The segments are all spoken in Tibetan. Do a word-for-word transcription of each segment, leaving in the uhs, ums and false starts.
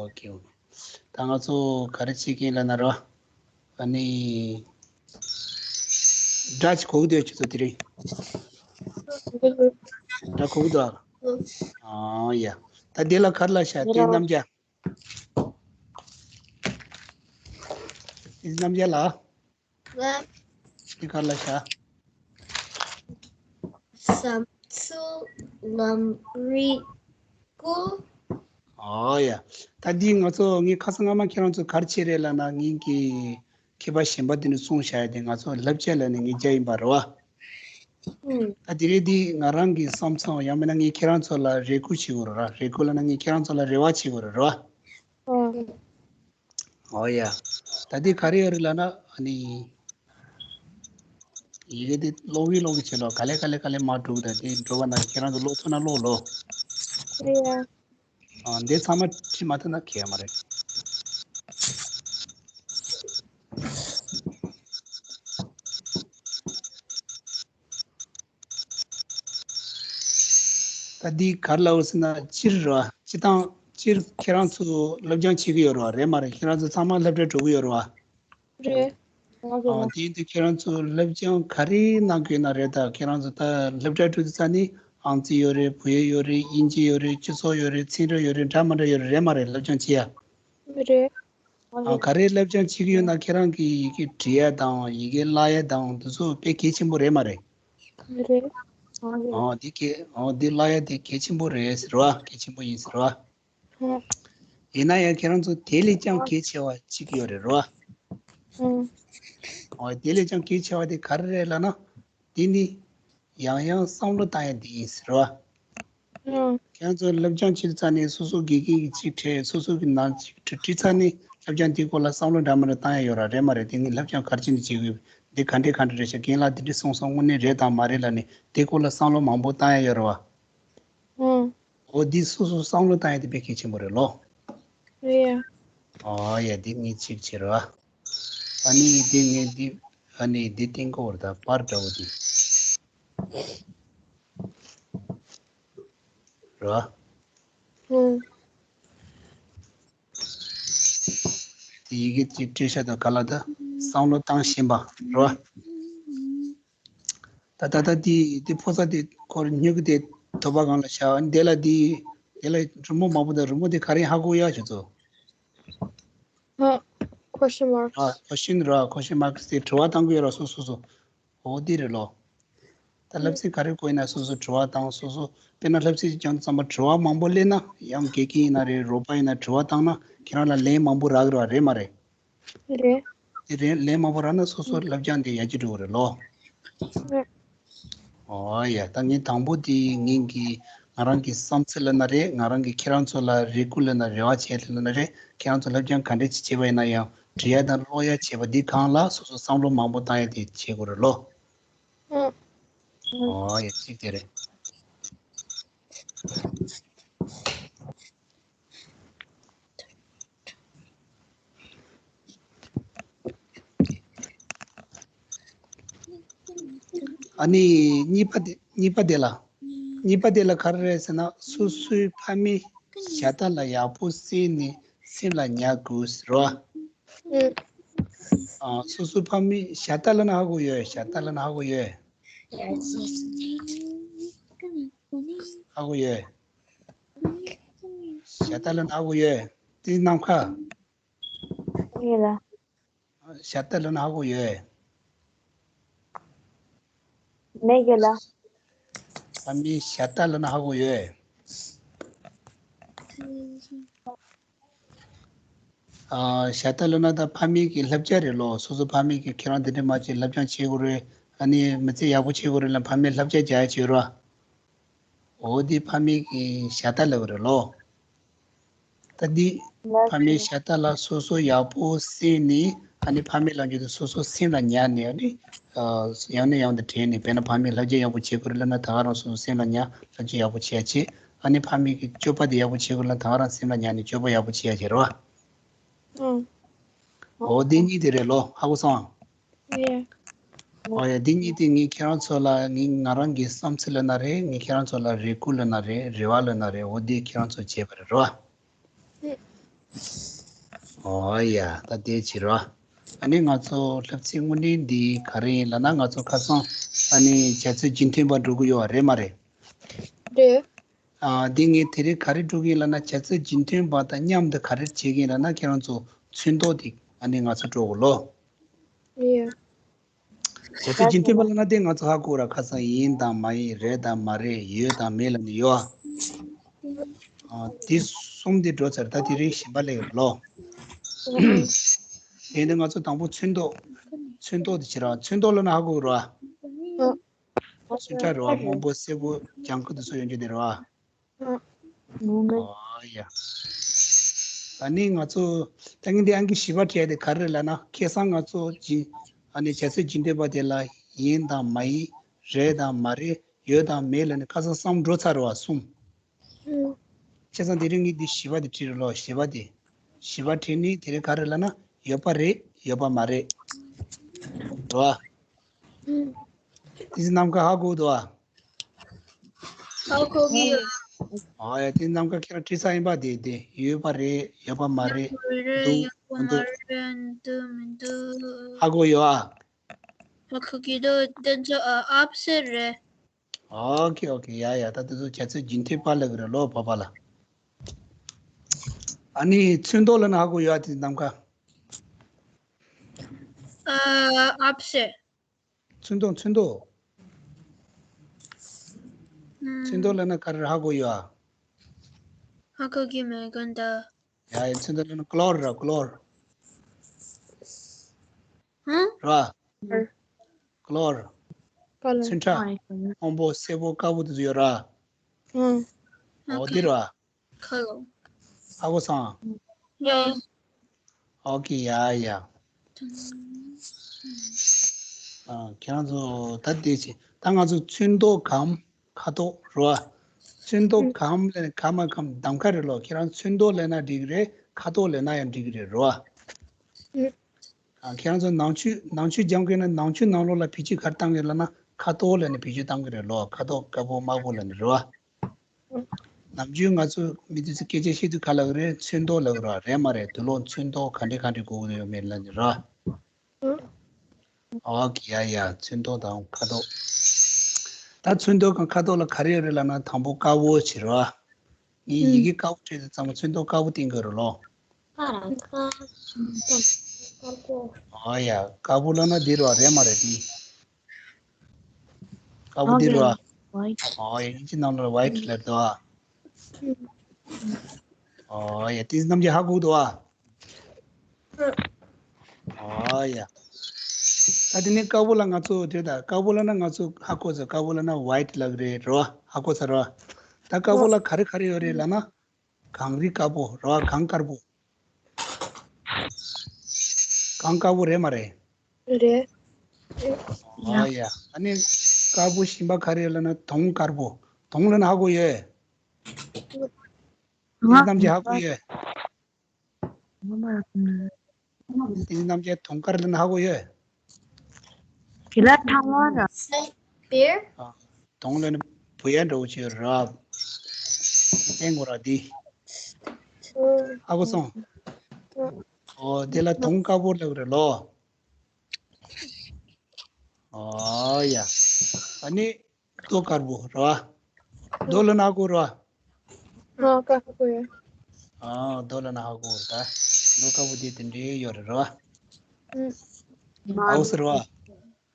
ཨོ་ཁེ། ད་ང་ཚོ་ག་རེ་བྱེད་ཀྱིན་ལབ་ན་རོ། ཨ་ནི། སྒྲ་ཅིག་གོ་གི་འདུག་ཁྱོད་ཚོ་དེ་རིང་། སྒྲ་གོ་གི་འདུག་ཨ་ཡ། ད་འདི་ལ་ག་རེ་ལབ་ཤག་དེ་རྣམ་རྒྱལ། དེ་རྣམ་རྒྱལ་ལ། ལ། དེ་ག་རེ་ལབ་ཤག་བསམ་ཚུལ་ལམ་རིམ་དགུ། ཨོ་ཡ། ད་འདི་ང་ཚོ་ངས་ཁ་སང་སྔ་མ་ཁྱེད་རང་ཚོ་ག་རེ་བྱས་རེད་ལབ་ན། ངས་ཀྱི་མཁས་པ་གཞན་པ་དེ་ནས་གསུངས་བཞག་ཡ་དེ་ང་ཚོ་བསླབ་བྱ་ལབ་ནས་ངས་བརྒྱབ་ཡིན་པ་རེད་བ། ཨུམ། ད་དེ་རིང་འདི་ང་རང་གི་བསམ་ཚུལ་ཡང་མིན་ན་ངས་ཁྱེད་རང་ཚོ་ལ་རེ་སྐུལ་བྱེད་དགོས་རེད་ར། རེ་སྐུལ་ལབ་ན་ངས་ཁྱེད་རང་ཚོ་ལ་རེ་བ་བྱེད་དགོས་རེད་ར། ཨུམ། ཨོ་ཡ། ད་འདི་ག་རེ་ཡོད་རེད་ལབ་ན། ཨ་ནི། ཡི་གེ་འདི་ཀློག་གི་ཀློག་གི་བྱེད་ལོ། ག་ལེ་ག་ལེ་ག་ལེ་མར་འགྲོ་གི། ད་འདི་འགྲོ་བ་ན་ཁྱེད་རང་ཚོ་ཀློག་ཐུབ་ན་ཀློག་ལོ། རེད་ཡ། ཨ། འདི་ཚང་མ་བྲིས་མ་ཐུབ་ན་གལ་མ་རེད། ད་འདི་ག་རེ་ལབ་ཟེར་ན། སྤྱིར་ར། སྤྱིར་བཏང་སྤྱིར་ཁྱེད་རང་ཚོ་སློབ་སྦྱོང་བྱེད་ཀྱི་ཡོད་རེད་བ། རེད་མ་རེད། ཁྱེད་རང་ཚོ་ཚང་མ་སློབ་གྲྭ་འགྲོ་གི་ཡོད་རེད་བ། རེད། ང་ཚོ་ཨ། དེ་ཡིན་དུས་ཁྱེད་རང་ཚོ་སློབ་སྦྱོང་ག་རེ་གནང་གི་ཡོད་ན་རེད། ད་ཁྱེད་རང་ཚོ་ད་སློབ་གྲྭ་འགྲོ་དུས་ཙ་ནི་ཨང་རྩིས་ཡོད་རེད། བོད་ཡིག་ཡོད་རེད། དབྱིན་ཇི་ཡོད་རེད། སྤྱི་ཚོགས་ཡོད་རེད། ཚན་རིག་ཡོད་རེད། འདྲ་མི་འདྲ་ཡོད་རེད། རེད་མ་རེད། སློབ་སྦྱོང་བྱེད་ཡ། རེད། ཨ། ག་རེ་སློབ་སྦྱོང་བྱེད་ཀྱི་ཡོད་ན་ཁྱེད་རང་གི་ཡི་གེ་འབྲི་ཡ་དང་ཡི་གེ་བཀླག་ཡ་དང་དེ་ཚོ་དཔེ་གལ་ཆེན་པོ་རེད་མ་རེད། རེད། ཨོ་འདི་གལ། ཨོ་འདི་བཀླག་ཡ་དེ་གལ་ཆེན་པོ་རེད་ཟེར་བ། གལ་ཆེན་པོ་ཡིན་ཟེར་བ། ཡིན་ན་ཡང་ཁྱེད་རང་ཚོ་དེ་ལས་ཀྱང་གལ་ཆེ་བ་གཅིག་ཡོད་རེད་རོ། ཨོ་དེ་ལས་ཀྱང་གལ་ཆེ་བ་དེ་ག་རེ་རེད་ལབ་ན། འདི་ནི་ཡང་ཡང་བསམ་བློ་བཏང་ཡ་འདི་ཡིན་ཟེར་བ། ཁྱེད་ཚོ་སློབ་སྦྱོང་བྱེད་ཙ་ནས་སོ་སོ་དགེ་རྒན་གྱི་ཚིག་ཕྲད། སོ་སོ་གི་ནང་ཚིག་ཕྲད་བྲིས་ཙ་ནས་སློབ་སྦྱོང་འདིའི་སྐོར་ལ་བསམ་བློ་འདྲ་མི་འདྲ་བཏང་ཡ་ཡོད་ར། རེད་མ་རེད། དེ་ངས་སློབ་སྦྱོང་ག་རེ་བྱས་ནས་བྱེད་དགོས། འདི་ག་འདྲས་ག་འདྲས་རེད་ཤག་རྒན་ལགས་འདི་འདྲས་གསུངས་སོང་། དངོས་གནས་རེད་དང་མ་རེད་ལབ་ནས་དེའི་སྐོར་ལ་བསམ་བློ་མང་པོ་བཏང་ཡ་ཡོད་ར་བ། ཨོ་འདི་སོ་སོ་བསམ་བློ་བཏང་ཡ་དེ་དཔེ་གལ་ཆེན་པོ་རེད་ལོ། རེད། ཨོ་ཡ་འདི་ངས་གཅིག་བྱེད་ར་བ། ཨ་ནི་འདི་ངས་འདི། ཨ་ནི་འདི་སྟེང་སྐོར་ད་པར་འདྲ་བོ་འདི། རེད་བ། ཨུམ། དེ་ཡི་གེ་གཅིག་བྲིས་ཤག་ད་ག་ལ་ད་བསམ་བློ་བཏང་བཞིན་པ་རེད་བ། ད་ད་ད་དེ་དེ་ཕོ་གསར་དེ་ཁོར་སྨྱུ་གུ་དེ་དོ་པ་སྒང་ལ་བཞག་དེ་ལ་དེ་དེ་ལ་རི་མོ་མང་པོ་དང་། རི་མོ་དེ་ག་རེ་ཧ་གོ་ཡ་ཁྱོད་ཚོ། ཨ། question mark. ཨ། question ར། question mark དེ་དྲི་བ་བཏང་གི་ཡོད་ར། སོ་སོ་སོ། འོ་དེ་རེད་ལོ། ད་བསླབ་ཚིག་ག་རེ་བཀོད་ན་སོ་སོ་དྲི་བ་བཏང་། སོ་སོ་དཔེར་ན་བསླབ་ཚིག་ཅིག་སྦྱང་དུས་ཙམ་པ་དྲི་བ་མང་པོ་སླེབས་ན་ཡང་དགེ་རྒན་ཡིན་ན་རེད། རོགས་པ་ཡིན་ན་དྲི་བ་བཏང་ན་ཁྱེད་རང་ལ་ལན་མང་པོ་རག་གི་རེད་བ། རེད་མ་རེད། རེད། དེ་རེད། ལན་མང་པོ་རག་ན་སོ་སོ་སློབ་སྦྱོང་དེ་ཡར་རྒྱས་འགྲོ་གི་རེད་ལོ། རེད། ཨོ་ཡ། ད་ངས་དང་པོ་དེ་ངས་ཀྱི་ང་རང་གི་བསམ་ཚུལ་ལབ་ན་རེད། ང་རང་གི་ཁྱེད་རང་ཚོ་ལ་རེ་སྐུལ་ལབ་ན་རེ་བ་བྱས་ལབ་ན་རེད། ཁྱེད་རང་ཚོ་སློབ་སྦྱོང་ག་འདྲས་ཅིག་བྱས་པ་ཡིན་ན་ཡང་འབྲི་ཡ་དང་ཀློག་ཡ་བྱས་པ་འདི་སྒང་ལ་སོ་སོ་བསམ་བློ་མང་པོ་བཏང་ཡ་དེ་བྱེད་དགོས་རེད་ལོ། ཨོ་ཡ། གཅིག་དེ་རེད། ཨ་ནི་གཉིས་པ་དེ། གཉིས་པ་དེ་ལ། གཉིས་པ་དེ་ལ་ག་རེ་རེད་ཟེར་ན། སོ་སོའི་ཕ་མའི་ཞལ་ཏ་ལ་ཡག་པོ་གསན་ནས་སེམས་ལ་ཉར་དགོས་ཟེར་བ། ཨ། སོ་སོའི་ཕ་མའི་ཞལ་ཏ་ལབ་ན་ཧ་གོ་ཡོད། ཞལ་ཏ་ལབ་ན་ཧ་གོ་ཡོད། ཧ་གོ་ཡོད། ཞལ་ཏ་ལབ་ན་ཧ་གོ་ཡོད། དེ་ནམ་མཁའ། ཡོད་ལ། ཞལ་ཏ་ལབ་ན་ཧ་གོ་ཡོད། མེད་ཀྱི་ལ། ཕ་མའི་ཞལ་ཏ་ལབ་ན་ཧ་གོ་ཡོད། ཨ། ཞལ་ཏ་ལབ་ན་ད་ཕ་མའི་གི་བསླབ་བྱ་རེད་ལོ། སོ་སོ་ཕ་མའི་གི་ཁྱེད་རང་འདི་འདྲ་མ་བྱེད། སློབ་སྦྱོང་བྱེད་དགོས་རེད། ཨ་ནི་མི་ཚེ་ཡག་པོ་བྱེད་དགོས་རེད་ལབ་ཕ་མས་བསླབ་བྱ་རྒྱག་ཡ་བྱེད་རོགས། འོ་འདི་ཕ་མའི་གི་ཞལ་ཏ་ལབ་རེད་ལོ། ད་འདི་ཕ་མའི་ཞལ་ཏ་ལ་སོ་སོ་ཡག་པོ་གསན་ནས། ཨ་ནི་ཕ་མའི་ལབ་རྒྱུ་དེ་སོ་སོ་སེམས་ལ་ཉར་ནས། ཨ་ནི་ཡང་ནས་ཡང་དུ་དྲན་ནས། དཔེར་ན་ཕ་མས་བསླབ་བྱ་ཡག་པོ་བྱེད་དགོས་རེད་ལབ་ན་ད་ག་རང་སོ་སོ་སེམས་ལ་ཉར། བསླབ་བྱ་ཡག་པོ་བྱེད་ཡ་བྱེད། ཨ་ནི་ཕ་མའི་གི་སྤྱོད་པ་དེ་ཡག་པོ་བྱེད་དགོས་ལབ་ན་ད་ག་རང་སེམས་ལ་ཉར་ནས་སྤྱོད་པ་ཡག་པོ་བྱེད་ཡ་བྱེད་རོགས། ཨང་། འོ་འདི་གཉིས་དེ་རེད་ལོ། ཧ་གོ་སོང་། ཡེ། འོ་ཡ། འདི་གཉིས་དེ་ངས་ཁྱེད་རང་ཚོ་ལ། ངས་ང་རང་གི་བསམ་ཚུལ་ལབ་ན་རེད། ངས་ཁྱེད་རང་ཚོ་ལ་རེ་སྐུལ་ལབ་ན་རེད། རེ་བ་ལབ་ན་རེད། འོ་འདི་ཁྱེད་རང་ཚོ་བྱས་པ་རེད་རོ། ཨེ། ཨོ་ཡ། ད་དེ་བྱེད་རོགས། ཨ་ནི་ང་ཚོ་བསླབ་ཚིགས་དངོས་གནས་འདི་ག་རེ་ཡིན་ལབ་ན། ང་ཚོ་ཁ་སང་ཨ་ནི་བྱ་ཚིག་རྒྱུན་མཐུད་པ་འགྲོ་གི་ཡོད་རེད་མ་རེད། རེད། ཨ། འདི་ངས་དེ་རིང་ག་རེ་འགྲོ་གི་ཡིན་ལབ་ན། བྱ་ཚིག་རྒྱུན་མཐུད་པ་དང་མཉམ་དུ་ག་རེ་བྱེད་ཀྱི་ཡིན་ལབ་ན། ཁྱེད་རང་ཚོ་ཚོན་མདོག་དེ་ཨ་ནི་ང་ཚོ་འགྲོ་གི་ལོ། ཡ། བྱ་ཚིག་རྒྱུན་མཐུད་པ་ལབ་ན་དེ་ང་ཚོ་ཧ་གོ་ར། ཁ་སང་ཡིན་དང་མ་ཡིན། རེད་དང་མ་རེད། ཡོད་དང་མེད་ལབ་ནི་ཡོད། ཨ། དེ་གསུམ་དེ་འགྲོ་ཚར། ད་དེ་རིང་གཞན་པ་སླེབས་ཡོད་ལོ། དེ་ནས་ང་ཚོ་དང་པོ་ཚོན་མདོག་ཚོན་མདོག་དེ་བྱེད་ར། ཚོན་མདོག་ལབ་ན་ཧ་གོ་ར། ཚོན་ཁྲ་རེད་བ། སྔོན་པོ་སེར་པོ་ལྗང་ཁུ་དེ་ཚོ་ཡོང་རྒྱུ་དེ་རེད་བ། ཨོ་ཡ། ད་ནི་ང་ཚོ་ད་ངས་འདི་ཨང་ཀི་བཞི་པ་བྲིས་ཏེ་ག་རེ་ལབ་ན། ཁ་སང་ང་ཚོ་ཇི་ཨ་ནི་བྱ་ཚིག་རྒྱུན་མཐུད་པ་དེ་ལ་ཡིན་དང་མ་ཡིན། རེད་དང་མ་རེད། ཡོད་དང་མེད་ལབ་ནི་ཁ་སང་གསུམ་འགྲོ་ཚར་བ། གསུམ། ཁ་སང་དེ་རིང་ངས་འདི་བཞི་པ་དེ་བྲིས་རེད་ལོ། བཞི་པ་དེ། བཞི་པ་བྲིས་ནི་དེ་རིང་ག་རེ་ལབ་ན། ཡོད་པ་རེད། ཡོད་པ་མ་རེད། རེད་བ། དེ་ཚོ་ནམ་མཁའ་ཧ་གོ་འདུག་བ། ཧ་གོ་གི་ཡོད། ཨ་ཡ། དེ་ནམ་མཁའ་ཁྱེད་རང་བྲིས་ས་ཡིན་པ། དེ་དེ་ཡོད་པ་རེད། ཡོད་པ་མ་རེད། ཡོད་པ་རེད། འདུག་ཡོད་པ་མ་མི་འདུག་རེད། འདུག་མི་འདུག་ཧ་གོ་ཡོད་ཨ། ཧ་གོ་གི་འདུག་དེ་ཚོ་ཨ་ཨབ་སེ་རེད། ཨོ་ཁེ་ཨོ་ཁེ། ཡ་ཡ། ད་དེ་ཚོ་བྱ་ཚིག་རྒྱུན་མཐུད་པ་ལབ་ཀྱི་རེད་ལོ། བ་པ་ལ། ཨ་ནི་ཚོན་མདོག་ལབ་ན་ཧ་གོ་ཡོད་ཨ། དེ་ནམ་མཁའ། ཨ་ཨབ་སེ། ཚོན་མདོག་ཚོན་མདོག་ཚོན་མདོག་ལབ་ན་ག་རེ་ཧ་གོ་ཡོད་ཨ། ཧ་གོ་གི་མེད་གོ་ད། ཡ་ཡ། ཚོན་མདོག་ལབ་ན་ཀོ་ལོར་ར། ཀོ་ལོར། ཧ། ར། ཀོ་ལོར། ཀོ་ལོར། ཚོན་ཁྲ། སྔོན་པོ་སེར་པོ་དཀར་པོ་དེ་ཚོ་ཡོད་ར། ཨོ་དེ་ར། ཁ་ལོ། ཧ་གོ་སོང་། ཡ། ཨོ་ཁེ། ཡ་ཡ། ཨ། ཁྱེད་རང་ཚོ་ད་དེ་བྱེད། ད་ང་ཚོ་ཚོན་མདོག་གམ་ཁ་དོག་རེད་བ། ཚོན་མདོག་གམ་ལབ་ན་ག་མ་གམ་གདམ་ཁ་རེད་ལོ། ཁྱེད་རང་ཚོན་མདོག་ལབ་ན་འགྲིག་གི་རེད། ཁ་དོག་ལབ་ན་ཡང་འགྲིག་གི་རེད། རེད་བ། ཨ། ཁྱེད་རང་ཚོ་ནང་ཆོས་ནང་ཆོས་སྦྱང་དགོས་ན་ནང་ཆོས་ནང་ལོགས་ལ་བེད་སྤྱོད་ག་རེ་བཏང་གི་ལབ་ན། ཁ་དོག་ལབ་ནས་བེད་སྤྱོད་བཏང་གི་རེད་ལོ། ཁ་དོག་དཀར་པོ་དམར་པོ་ལབ་ནས། རེད་བ། ནམ་རྒྱུན་ང་ཚོ་མི་དེ་ཚོ་སྐད་ཆ་བཤད་དུས་ག་ལབ་ཀྱི་རེད། ཚོན་མདོག་ལབ་ཀྱི་རེད་བ། རེད་མ་རེད། དུག་སློག་ཚོན་མདོག་ག་འདྲ་ག་འདྲ་དགོས་ཀྱི་ཡོད་མེད་ལབ་ནས་རེད་བ། ཨོ་ཁེ། ཡ་ཡ། ཚོན་མདོག་དང་ཁ་དོག་ད་ཚོན་མདོག་དང་ཁ་དོག་ལ་ག་རེ་ཡོད་རེད་ལབ་ན། དང་པོ་དཀར་པོ་བྱེད་རེད་བ། ངས་ཡི་གེ་དཀར་པོ་བྲིས་དུས་ཙམ་པ་ཚོན་མདོག་དཀར་པོ་བསྟན་གྱི་རེད་ལོ། ཨོ་ཡ། དཀར་པོ་ལབ་ན་འདི་རེད་བ། རེད་མ་རེད། འདི། དཀར་པོ་འདི་རེད་བ། ཨོ་ཡ། དབྱིན་ཇི་ནང་ལ་ཝའིཊ་ལབ་འདུག་ཨ། ཨོ་ཡ། དེ་རྣམས་ཀྱིས་ཧ་གོ་འདུག་ཨ། ཨོ་ཡ། ད་དེ་ནས་དཀར་པོ་ལ་ང་ཚོ་དེ། ད་དཀར་པོ་ལབ་ན་ང་ཚོ་ཧ་གོ་ཚར། དཀར་པོ་ལབ་ན་ཝའིཊ་ལབ་ཀྱི་རེད། རེད་བ། ཧ་གོ་ཚར་རེད་བ། ད་དཀར་པོ་ལ་ག་རེ་ག་རེ་ཡོད་རེད་ལབ་ན། གངས་རི་དཀར་པོ་རེད་བ། གངས་དཀར་པོ། གངས་དཀར་པོ་རེད་མ་རེད། རེད། ཨོ་ཡ། ཨ་ནི་དཀར་པོ་གཞན་པ་ག་རེ་ལབ་ན་དུང་དཀར་པོ། དུང་ལབ་ན་ཧ་གོ་ཡོད། ང་དེ་རྣམས་ཀྱིས་ཧ་གོ་ཡོད། དེ་རྣམས་ཀྱིས་དུང་དཀར་ལབ་ན་ཧ་གོ་ཡོད། དེ་ལ་ཐང་བ་ར། ཨ། དུང་ལབ་ན་བུ་ཡ་འདྲ་བོ་ཅིག་ཡོད་རེད་བ། བསྟན་དགོས་ར་འདི། ཧ་གོ་སོང་། ཨོ་དེ་ལ་དུང་དཀར་པོ་ལབ་རེད་ལོ། ཨོ་ཡ། ཨ་ནི་རྡོ་དཀར་པོ་རེད་བ། རྡོ་ལབ་ན་ཧ་གོ་རེད་བ། ཨ། ཀ་ཧ་གོ་ཡ། ཨ། རྡོ་ལབ་ན་ཧ་གོ་རེད་ད། རྡོ་དཀར་པོ་དེ་དེ་འདྲའི་ཡོད་རེད་བ། ཨ། ཨའུ་སི་རེད་བ།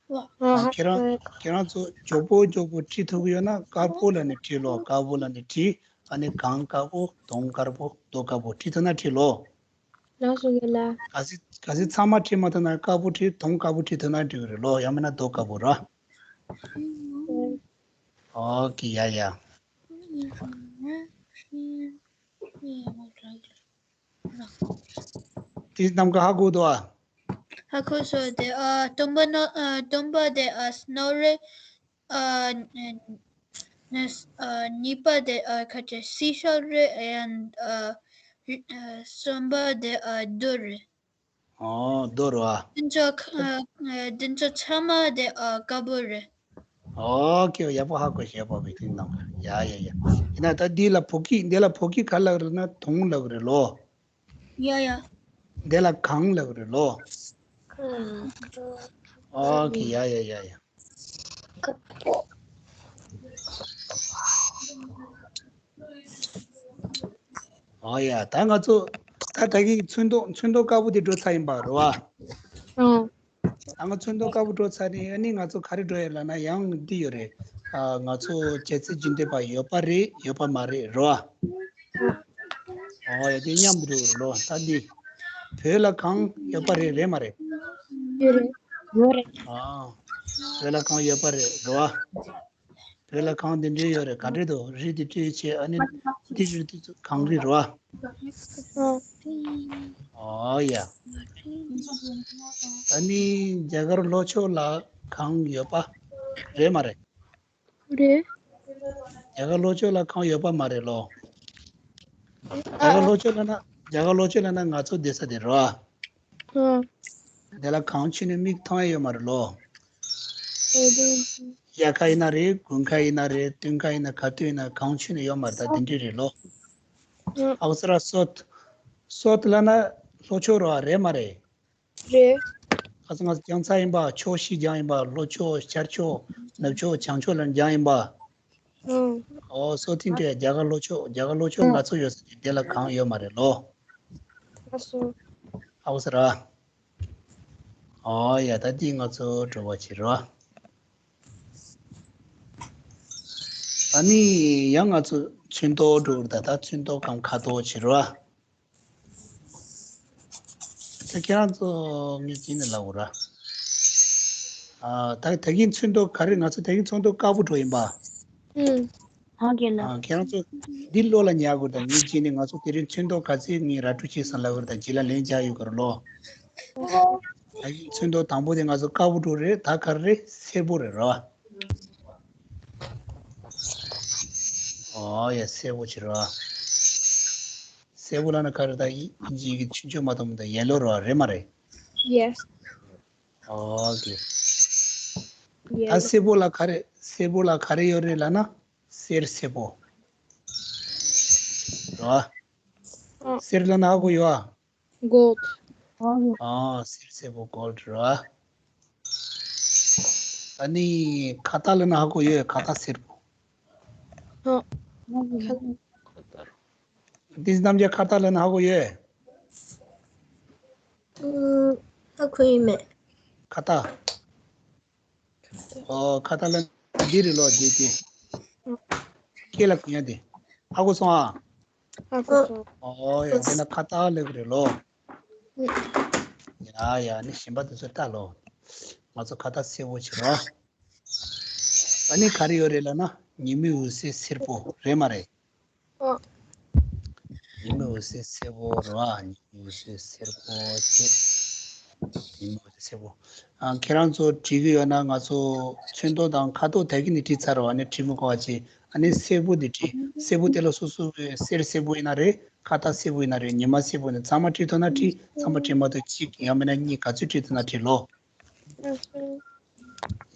ཨ། ཁྱེད་རང་ཁྱེད་རང་ཚོ་མགྱོགས་པོ་མགྱོགས་པོ་བྲིས་ཐུབ་ཀྱི་ཡོད་ན་དཀར་པོ་ལབ་ནས་བྲིས་ལོ། དཀར་པོ་ལབ་ནས་བྲིས། ཨ་ནི་གངས་དཀར་པོ། དུང་དཀར་པོ། རྡོ་དཀར་པོ་བྲིས་ཐུབ་ན་བྲིས་ལོ། ལགས་སོ་ཡ་ལགས། གལ་སྲིད་གལ་སྲིད་ཚང་མ་བྲིས་མ་ཐུབ་ན་དཀར་པོ་བྲིས། དུང་དཀར་པོ་བྲིས་ཐུབ་ན་འགྲིག་གི་རེད་ལོ། ཡང་མིན་ན་རྡོ་དཀར་པོ་ར། ཨོ་ཁེ། ཡ་ཡ། དེ་རྣམས་ཀྱིས་ཧ་གོ་འདུག་ཨ། ཧ་གོ་སོང་། དེ་ཨ་སྟོང་པ་ནོར། ཨ་སྟོང་པ་དེ་ཨ་སྣོད་རེད། ཨ་ཨ་གཉིས་པ་དེ་ཨ་ཁ་ཅིག་སི་ཤེལ་རེད། ཨ་ཨ་གསུམ་པ་དེ་ཨ་རྡོ་རེད། ཨོ་རྡོ་རེད་བ། དེ་ཚོ་ཨ་ཨ་དེ་ཚོ་ཚང་མ་དེ་ཨ་དཀར་པོ་རེད། ཨོ་ཁེ། ཡག་པོ་ཧ་གོ་ཤེས་པ་བི་ཐིང་ནང་། ཡ་ཡ་ཡ། ཡིན་ན་ད་འདི་ལ་བོད་སྐད། འདི་ལ་བོད་སྐད་ག་ལབ་རེད་ན་དུང་ལབ་རེད་ལོ། ཡ་ཡ། དེ་ལ་གང་ལབ་རེད་ལོ། ཨོ་ཁེ། ཡ་ཡ་ཡ་ཡ། ཨོ་ཡ། ད་ང་ཚོ་ད་ད་གིན་ཚོན་མདོག་ཚོན་མདོག་དཀར་པོ་དེ་འགྲོ་ཚར་ཡིན་པ་རེད་བ། ཨང་། ད་ང་ཚོན་མདོག་དཀར་པོ་འགྲོ་ཚར་ནས་ཨ་ནི་ང་ཚོ་ག་རེ་འགྲོ་ཡོད་ལབ་ན་ཡང་འདི་ཡོད་རེད། ཨ། ང་ཚོ་བྱ་ཚིག་རྒྱུན་ལྡན་པ་ཡོད་པ་རེད་ཡོད་པ་མ་རེད་རེད་བ། ཨོ་ཡ། དེ་མཉམ་དུ་འགྲོ་རེད་ལོ། ད་འདི་བོད་ལ་གང་ཡོད་པ་རེད་རེད་མ་རེད། ཡོད་རེད། ཡོད་རེད། ཨ། བོད་ལ་གང་ཡོད་པ་རེད་རེད་བ། བོད་ལ་གང་དེ་འདྲའི་ཡོད་རེད། ག་འདྲས་འདུག་རིགས་དེ་སྤྲོད་བྱས། ཨ་ནི་འདི་རིགས་དེ་ཚོ་གང་རེད་རེད་བ། ཨོ་ཡ། ཨ་ནི་རྒྱ་གར་ལྷོ་ཕྱོགས་ལ་གང་ཡོད་པ་རེད་མ་རེད། རེད། རྒྱ་གར་ལྷོ་ཕྱོགས་ལ་གང་ཡོད་པ་མ་རེད་ལོ། རྒྱ་གར་ལྷོ་ཕྱོགས་ལ་ན་རྒྱ་གར་ལྷོ་ཕྱོགས་ལ་ན་ང་ཚོ་བསྡད་ས་དེ་རེད་བ། ཨ། དེ་ལ་གངས་ཆུ་ནི་མིག་མཐོང་ཡ་ཡོད་མ་རེད་ལོ། ཨེ་རེད། དབྱར་ཁ་ཡིན་ན་རེད། དགུན་ཁ་ཡིན་ན་རེད། སྟོན་ཁ་ཡིན་ན་ག་དུས་ཡིན་ན་གངས་ཆུ་ནི་ཡོད་མ་རེད། ད་དེ་འདྲ་རེད་ལོ། ཨ། ཨའུ་ས་ར་སོད། སོད་ལ་ན་ལྷོ་ཕྱོགས་རེད་བ། རེད་མ་རེད། རེད། ཁ་སང་ང་ཚོ་རྒྱང་ཚ་ཡིན་པ། ཕྱོགས་བཞི་རྒྱང་ཡིན་པ། ལྷོ་ཕྱོགས། ཤར་ཕྱོགས། ནུབ་ཕྱོགས། བྱང་ཕྱོགས་ལ་རྒྱང་ཡིན་པ། ཨང་། ཨོ་སོ་ཐིན་ཏེ་རྒྱ་གར་ལྷོ་ཕྱོགས། རྒྱ་གར་ལྷོ་ཕྱོགས་ང་ཚོ་ཡོད་ས་དེ་དེ་ལ་གངས་ཡོད་མ་རེད་ལོ། ཨ་སོ། ཨའུ་ས་ར། ཨོ་ཡ། ད་འདི་ང་ཚོ་འགྲོ་བ་བྱེད་རོགས། ཨ་ནི་ཡང་ང་ཚོ་ཚོན་མདོག་འགྲོ་གི་རེད། ད་ད་ཚོན་མདོག་གམ་ཁ་དོག་བྱེད་རོགས། ད་ཁྱེད་རང་ཚོ་ངས་ཅི་ནས་ལབ་དགོས་ར། ཨ། ད་ད་གིན་ཚོན་མདོག་ག་རེ། ང་ཚོ་ད་གིན་ཚོན་མདོག་དཀར་པོ་འགྲོ་ཡིན་པ། ཨུམ། ཧ་གེ་ལ། ཨ། ཁྱེད་རང་ཚོ་འདི་བློ་ལ་ཉར་དགོས། ད་ངས་ཅི་ནས་ང་ཚོ་དེ་རིང་ཚོན་མདོག་ག་ཚོད་ངས་ར་སྤྲོད་བྱས་སོང་ལབ་དགོས། ད་རྗེས་ལ་ལན་རྒྱག་ཡོད་གི་རེད་ལོ། ད་གིན་ཚོན་མདོག་དང་པོ་དེ་ང་ཚོ་དཀར་པོ་འགྲོ་རེད། ད་ག་རེ་རེད། སེར་པོ་རེད་ར། ཨོ་ཡ། སེར་པོ་བྱེད་ར། སེར་པོ་ལབ་ན་ག་རེ། ད་ཡིན་གཅིག་གི་ཆུང་ཆུང་མ་གཏོགས་མི་འདུག་ཡེ་ལོ་རེད་བ། རེད་མ་རེད། ཡེས། ཨོ་ཀེ། ཡེ་ད་ལོ། སེར་པོ་ལ་ག་རེ། སེར་པོ་ལ་ག་རེ་ཡོད་རེད་ལབ་ན། གསེར་སེར་པོ་རེད་བ། ཨ། གསེར་ལབ་ན་ཧ་གོ་ཡོད་ཨ། གོལ་ཌི། ཨ། གསེར་སེར་པོ་གོལ་ཌི་རེད་བ། ཨ་ནི་ཁ་བཏགས་ལབ་ན་ཧ་གོ་ཡོད། ཁ་བཏགས་སེར་པོ། ཨ། ཁ། འདི་རྣམས་ཀྱི་ཁ་བཏགས་ལབ་ན་ཧ་གོ་ཡོད། ཨུམ། ཧ་གོ་ཡི་མེད། ཁ་བཏགས། ཨོ། ཁ་བཏགས་ལབ་འདི་རེད་ལོ། འདི་དེ། སྐེ་ལ་གོན་ཡ་དེ། ཧ་གོ་སོང་ཨ། ཧ་གོ་སོང་། ཨོ་ཡ། དེ་ན་ཁ་བཏགས་ལབ་རེད་ལོ། ཡ་ཡ། ནི་གཞན་པ་དེ་ཚོ་ལྟ་ལོ། ང་ཚོ་ཁ་བཏགས་སེར་པོ་བྱེད་རོགས། ཨ་ནི་ག་རེ་ཡོད་རེད་ལབ་ན། ཉི་མའི་འོད་ཟེར་སེར་པོ་རེད་མ་རེད། ཨོ། ཉི་མའི་འོད་ཟེར་སེར་པོ་རེད་བ། ཉི་མའི་འོད་ཟེར་སེར་པོ་བྱེད། ཉི་མའི་འོད་ཟེར་སེར་པོ། ཨ། ཁྱེད་རང་ཚོ་བྲིས་གི་ཡོད་ན། ང་ཚོ་ཚོན་མདོག་དང་ཁ་དོག་ད་གིན་ནས་བྲིས་ཚར་བ། ནས་བྲིས་མི་དགོས་པ་བྱས། ཨ་ནི་སེར་པོ་འདི་བྲིས། སེར་པོ་དེ་ལ་སོ་སོ་གི་གསེར་སེར་པོ་ཡིན་ན་རེད། ཁ་བཏགས་སེར་པོ་ཡིན་ན་རེད། ཉི་མ་སེར་པོ་ཡིན་ན། ཚང་མ་བྲིས་ཐུབ་ན་བྲིས། ཚང་མ་བྲིས་མ་ཐུབ་གཅིག་ཡང་མིན་ན་གཉིས། ག་ཚོད་བྲིས་ཐུབ་ན་བྲིས་ལོ།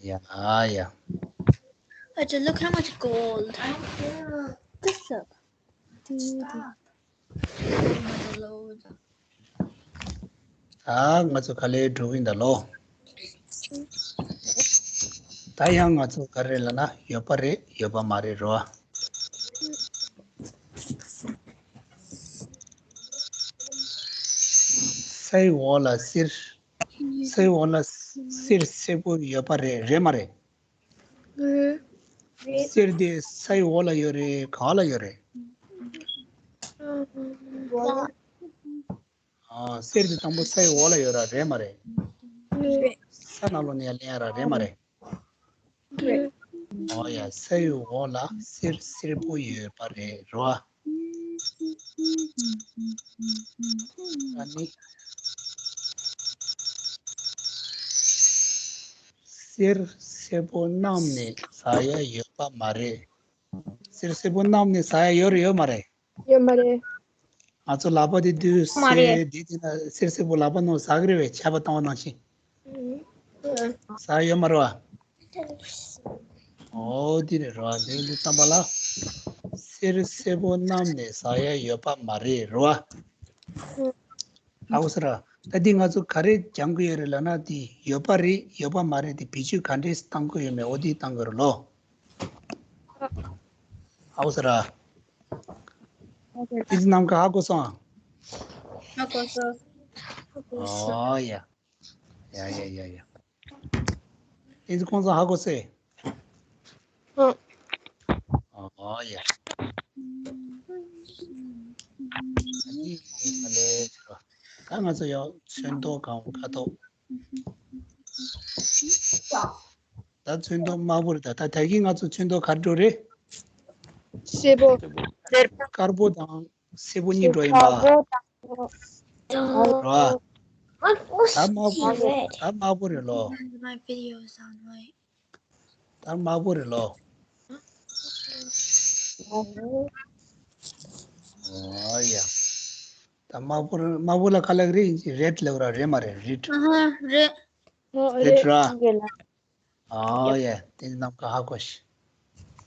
ཡ་ཡ། Acha, look how much gold. This up. Stop. ད་ང་ཚོ་ག་ལེར་འགྲོ་གི་ཡིན་ད་ལོ། ད་ཡང་ང་ཚོ་ག་རེ་ལབ་ན། ཡོད་པ་རེད་ཡོད་པ་མ་རེད་རོ། སའི་འོག་ལ་གསེར། སའི་འོག་ལ་གསེར་སེར་པོ་ཡོད་པ་རེད། རེད་མ་རེད། རེད། གསེར་དེ་སའི་འོག་ལ་ཡོད་རེད། ག་ལ་ཡོད་རེད། ཨ། གསེར་དེ་དང་པོ་སའི་འོག་ལ་ཡོད་ར། རེད་མ་རེད། རེད། ས་ནང་ལོགས་ནས་ཡར་ལེན་ཡ་ར། རེད་མ་རེད། རེད། ཨོ་ཡ། སའི་འོག་ལ་གསེར་སེར་པོ་ཡོད་པ་རེད་རོ། ཨ་ནི། གསེར་སེར་པོ་བསྣམས་ནས་ཟ་ཡ་ཡོད་པ་མ་རེད། གསེར་སེར་པོ་བསྣམས་ནས་ཟ་ཡ་ཡོད་རེད་ཡོད་མ་རེད། ཡོད་མ་རེད། ང་ཚོ་ལག་པ་དེ་དུས་མ་རེད། གསེར་དེ་དེ་ན་གསེར་སེར་པོ་ལག་པ་ནང་ཟ་གི་རེད་བས། ཆར་པ་བཏང་བ་ནང་བཞིན། ཨུམ། ཟ་ཡ་ཡོད་མ་རེད་བ། ཨོ་དེ་རེད་རོ། དེ་འདི་ཙམ་པ་ལ་གསེར་སེར་པོ་བསྣམས་ནས་ཟ་ཡ་ཡོད་པ་མ་རེད་རོ། ཨུམ། ཨའོ་སི་ར། ད་འདི་ང་ཚོ་ག་རེ་སྦྱང་གི་ཡོད་རེད་ལབ་ན། འདི་ཡོད་པ་རེད་ཡོད་པ་མ་རེད་དེ་བེད་སྤྱོད་ག་འདྲས་བཏང་གི་ཡོད་མེད་འོ་འདི་བཏང་གི་རེད་ལོ། ཨའོ་སི་ར། ཨོ་ཁེ། ཨི་ཛི་ནམ་མཁའ་ཧ་གོ་སོང་། ཧ་གོ་སོང་། ཨོ་ཡ། ཡ་ཡ་ཡ་ཡ། ཨི་ཛི་ཁོང་ཚོ་ཧ་གོ་སོང་། ཨོ་ཡ། ད་ང་ཚོ་ཡང་ཚོན་མདོག་གང་ཁ་དོག་ད་ཚོན་མདོག་དམར་པོ་རེད། ད་ད་ད་གིན་ང་ཚོ་ཚོན་མདོག་ག་རེ་འགྲོ་རེད། སེར་པོ། དཀར་པོ་དང་སེར་པོ་གཉིས་འགྲོ་ཡིན་པ། རོ། ད་དམར་པོ་ད་དམར་པོ་རེད་ལོ། My videos on my ད་དམར་པོ་རེད་ལོ། ཨོ་ཡ། ད་དམར་པོ་རེད། དམར་པོ་ལ་ག་ལབ་རེད། རེད་ལབ་ར་རེད་མ་རེད། རེད། ཨ་ཧ་རེད། རེད་ར། ཨོ་ཡ། དེ་ནམ་མཁའ་ཧ་གོ་ཤི།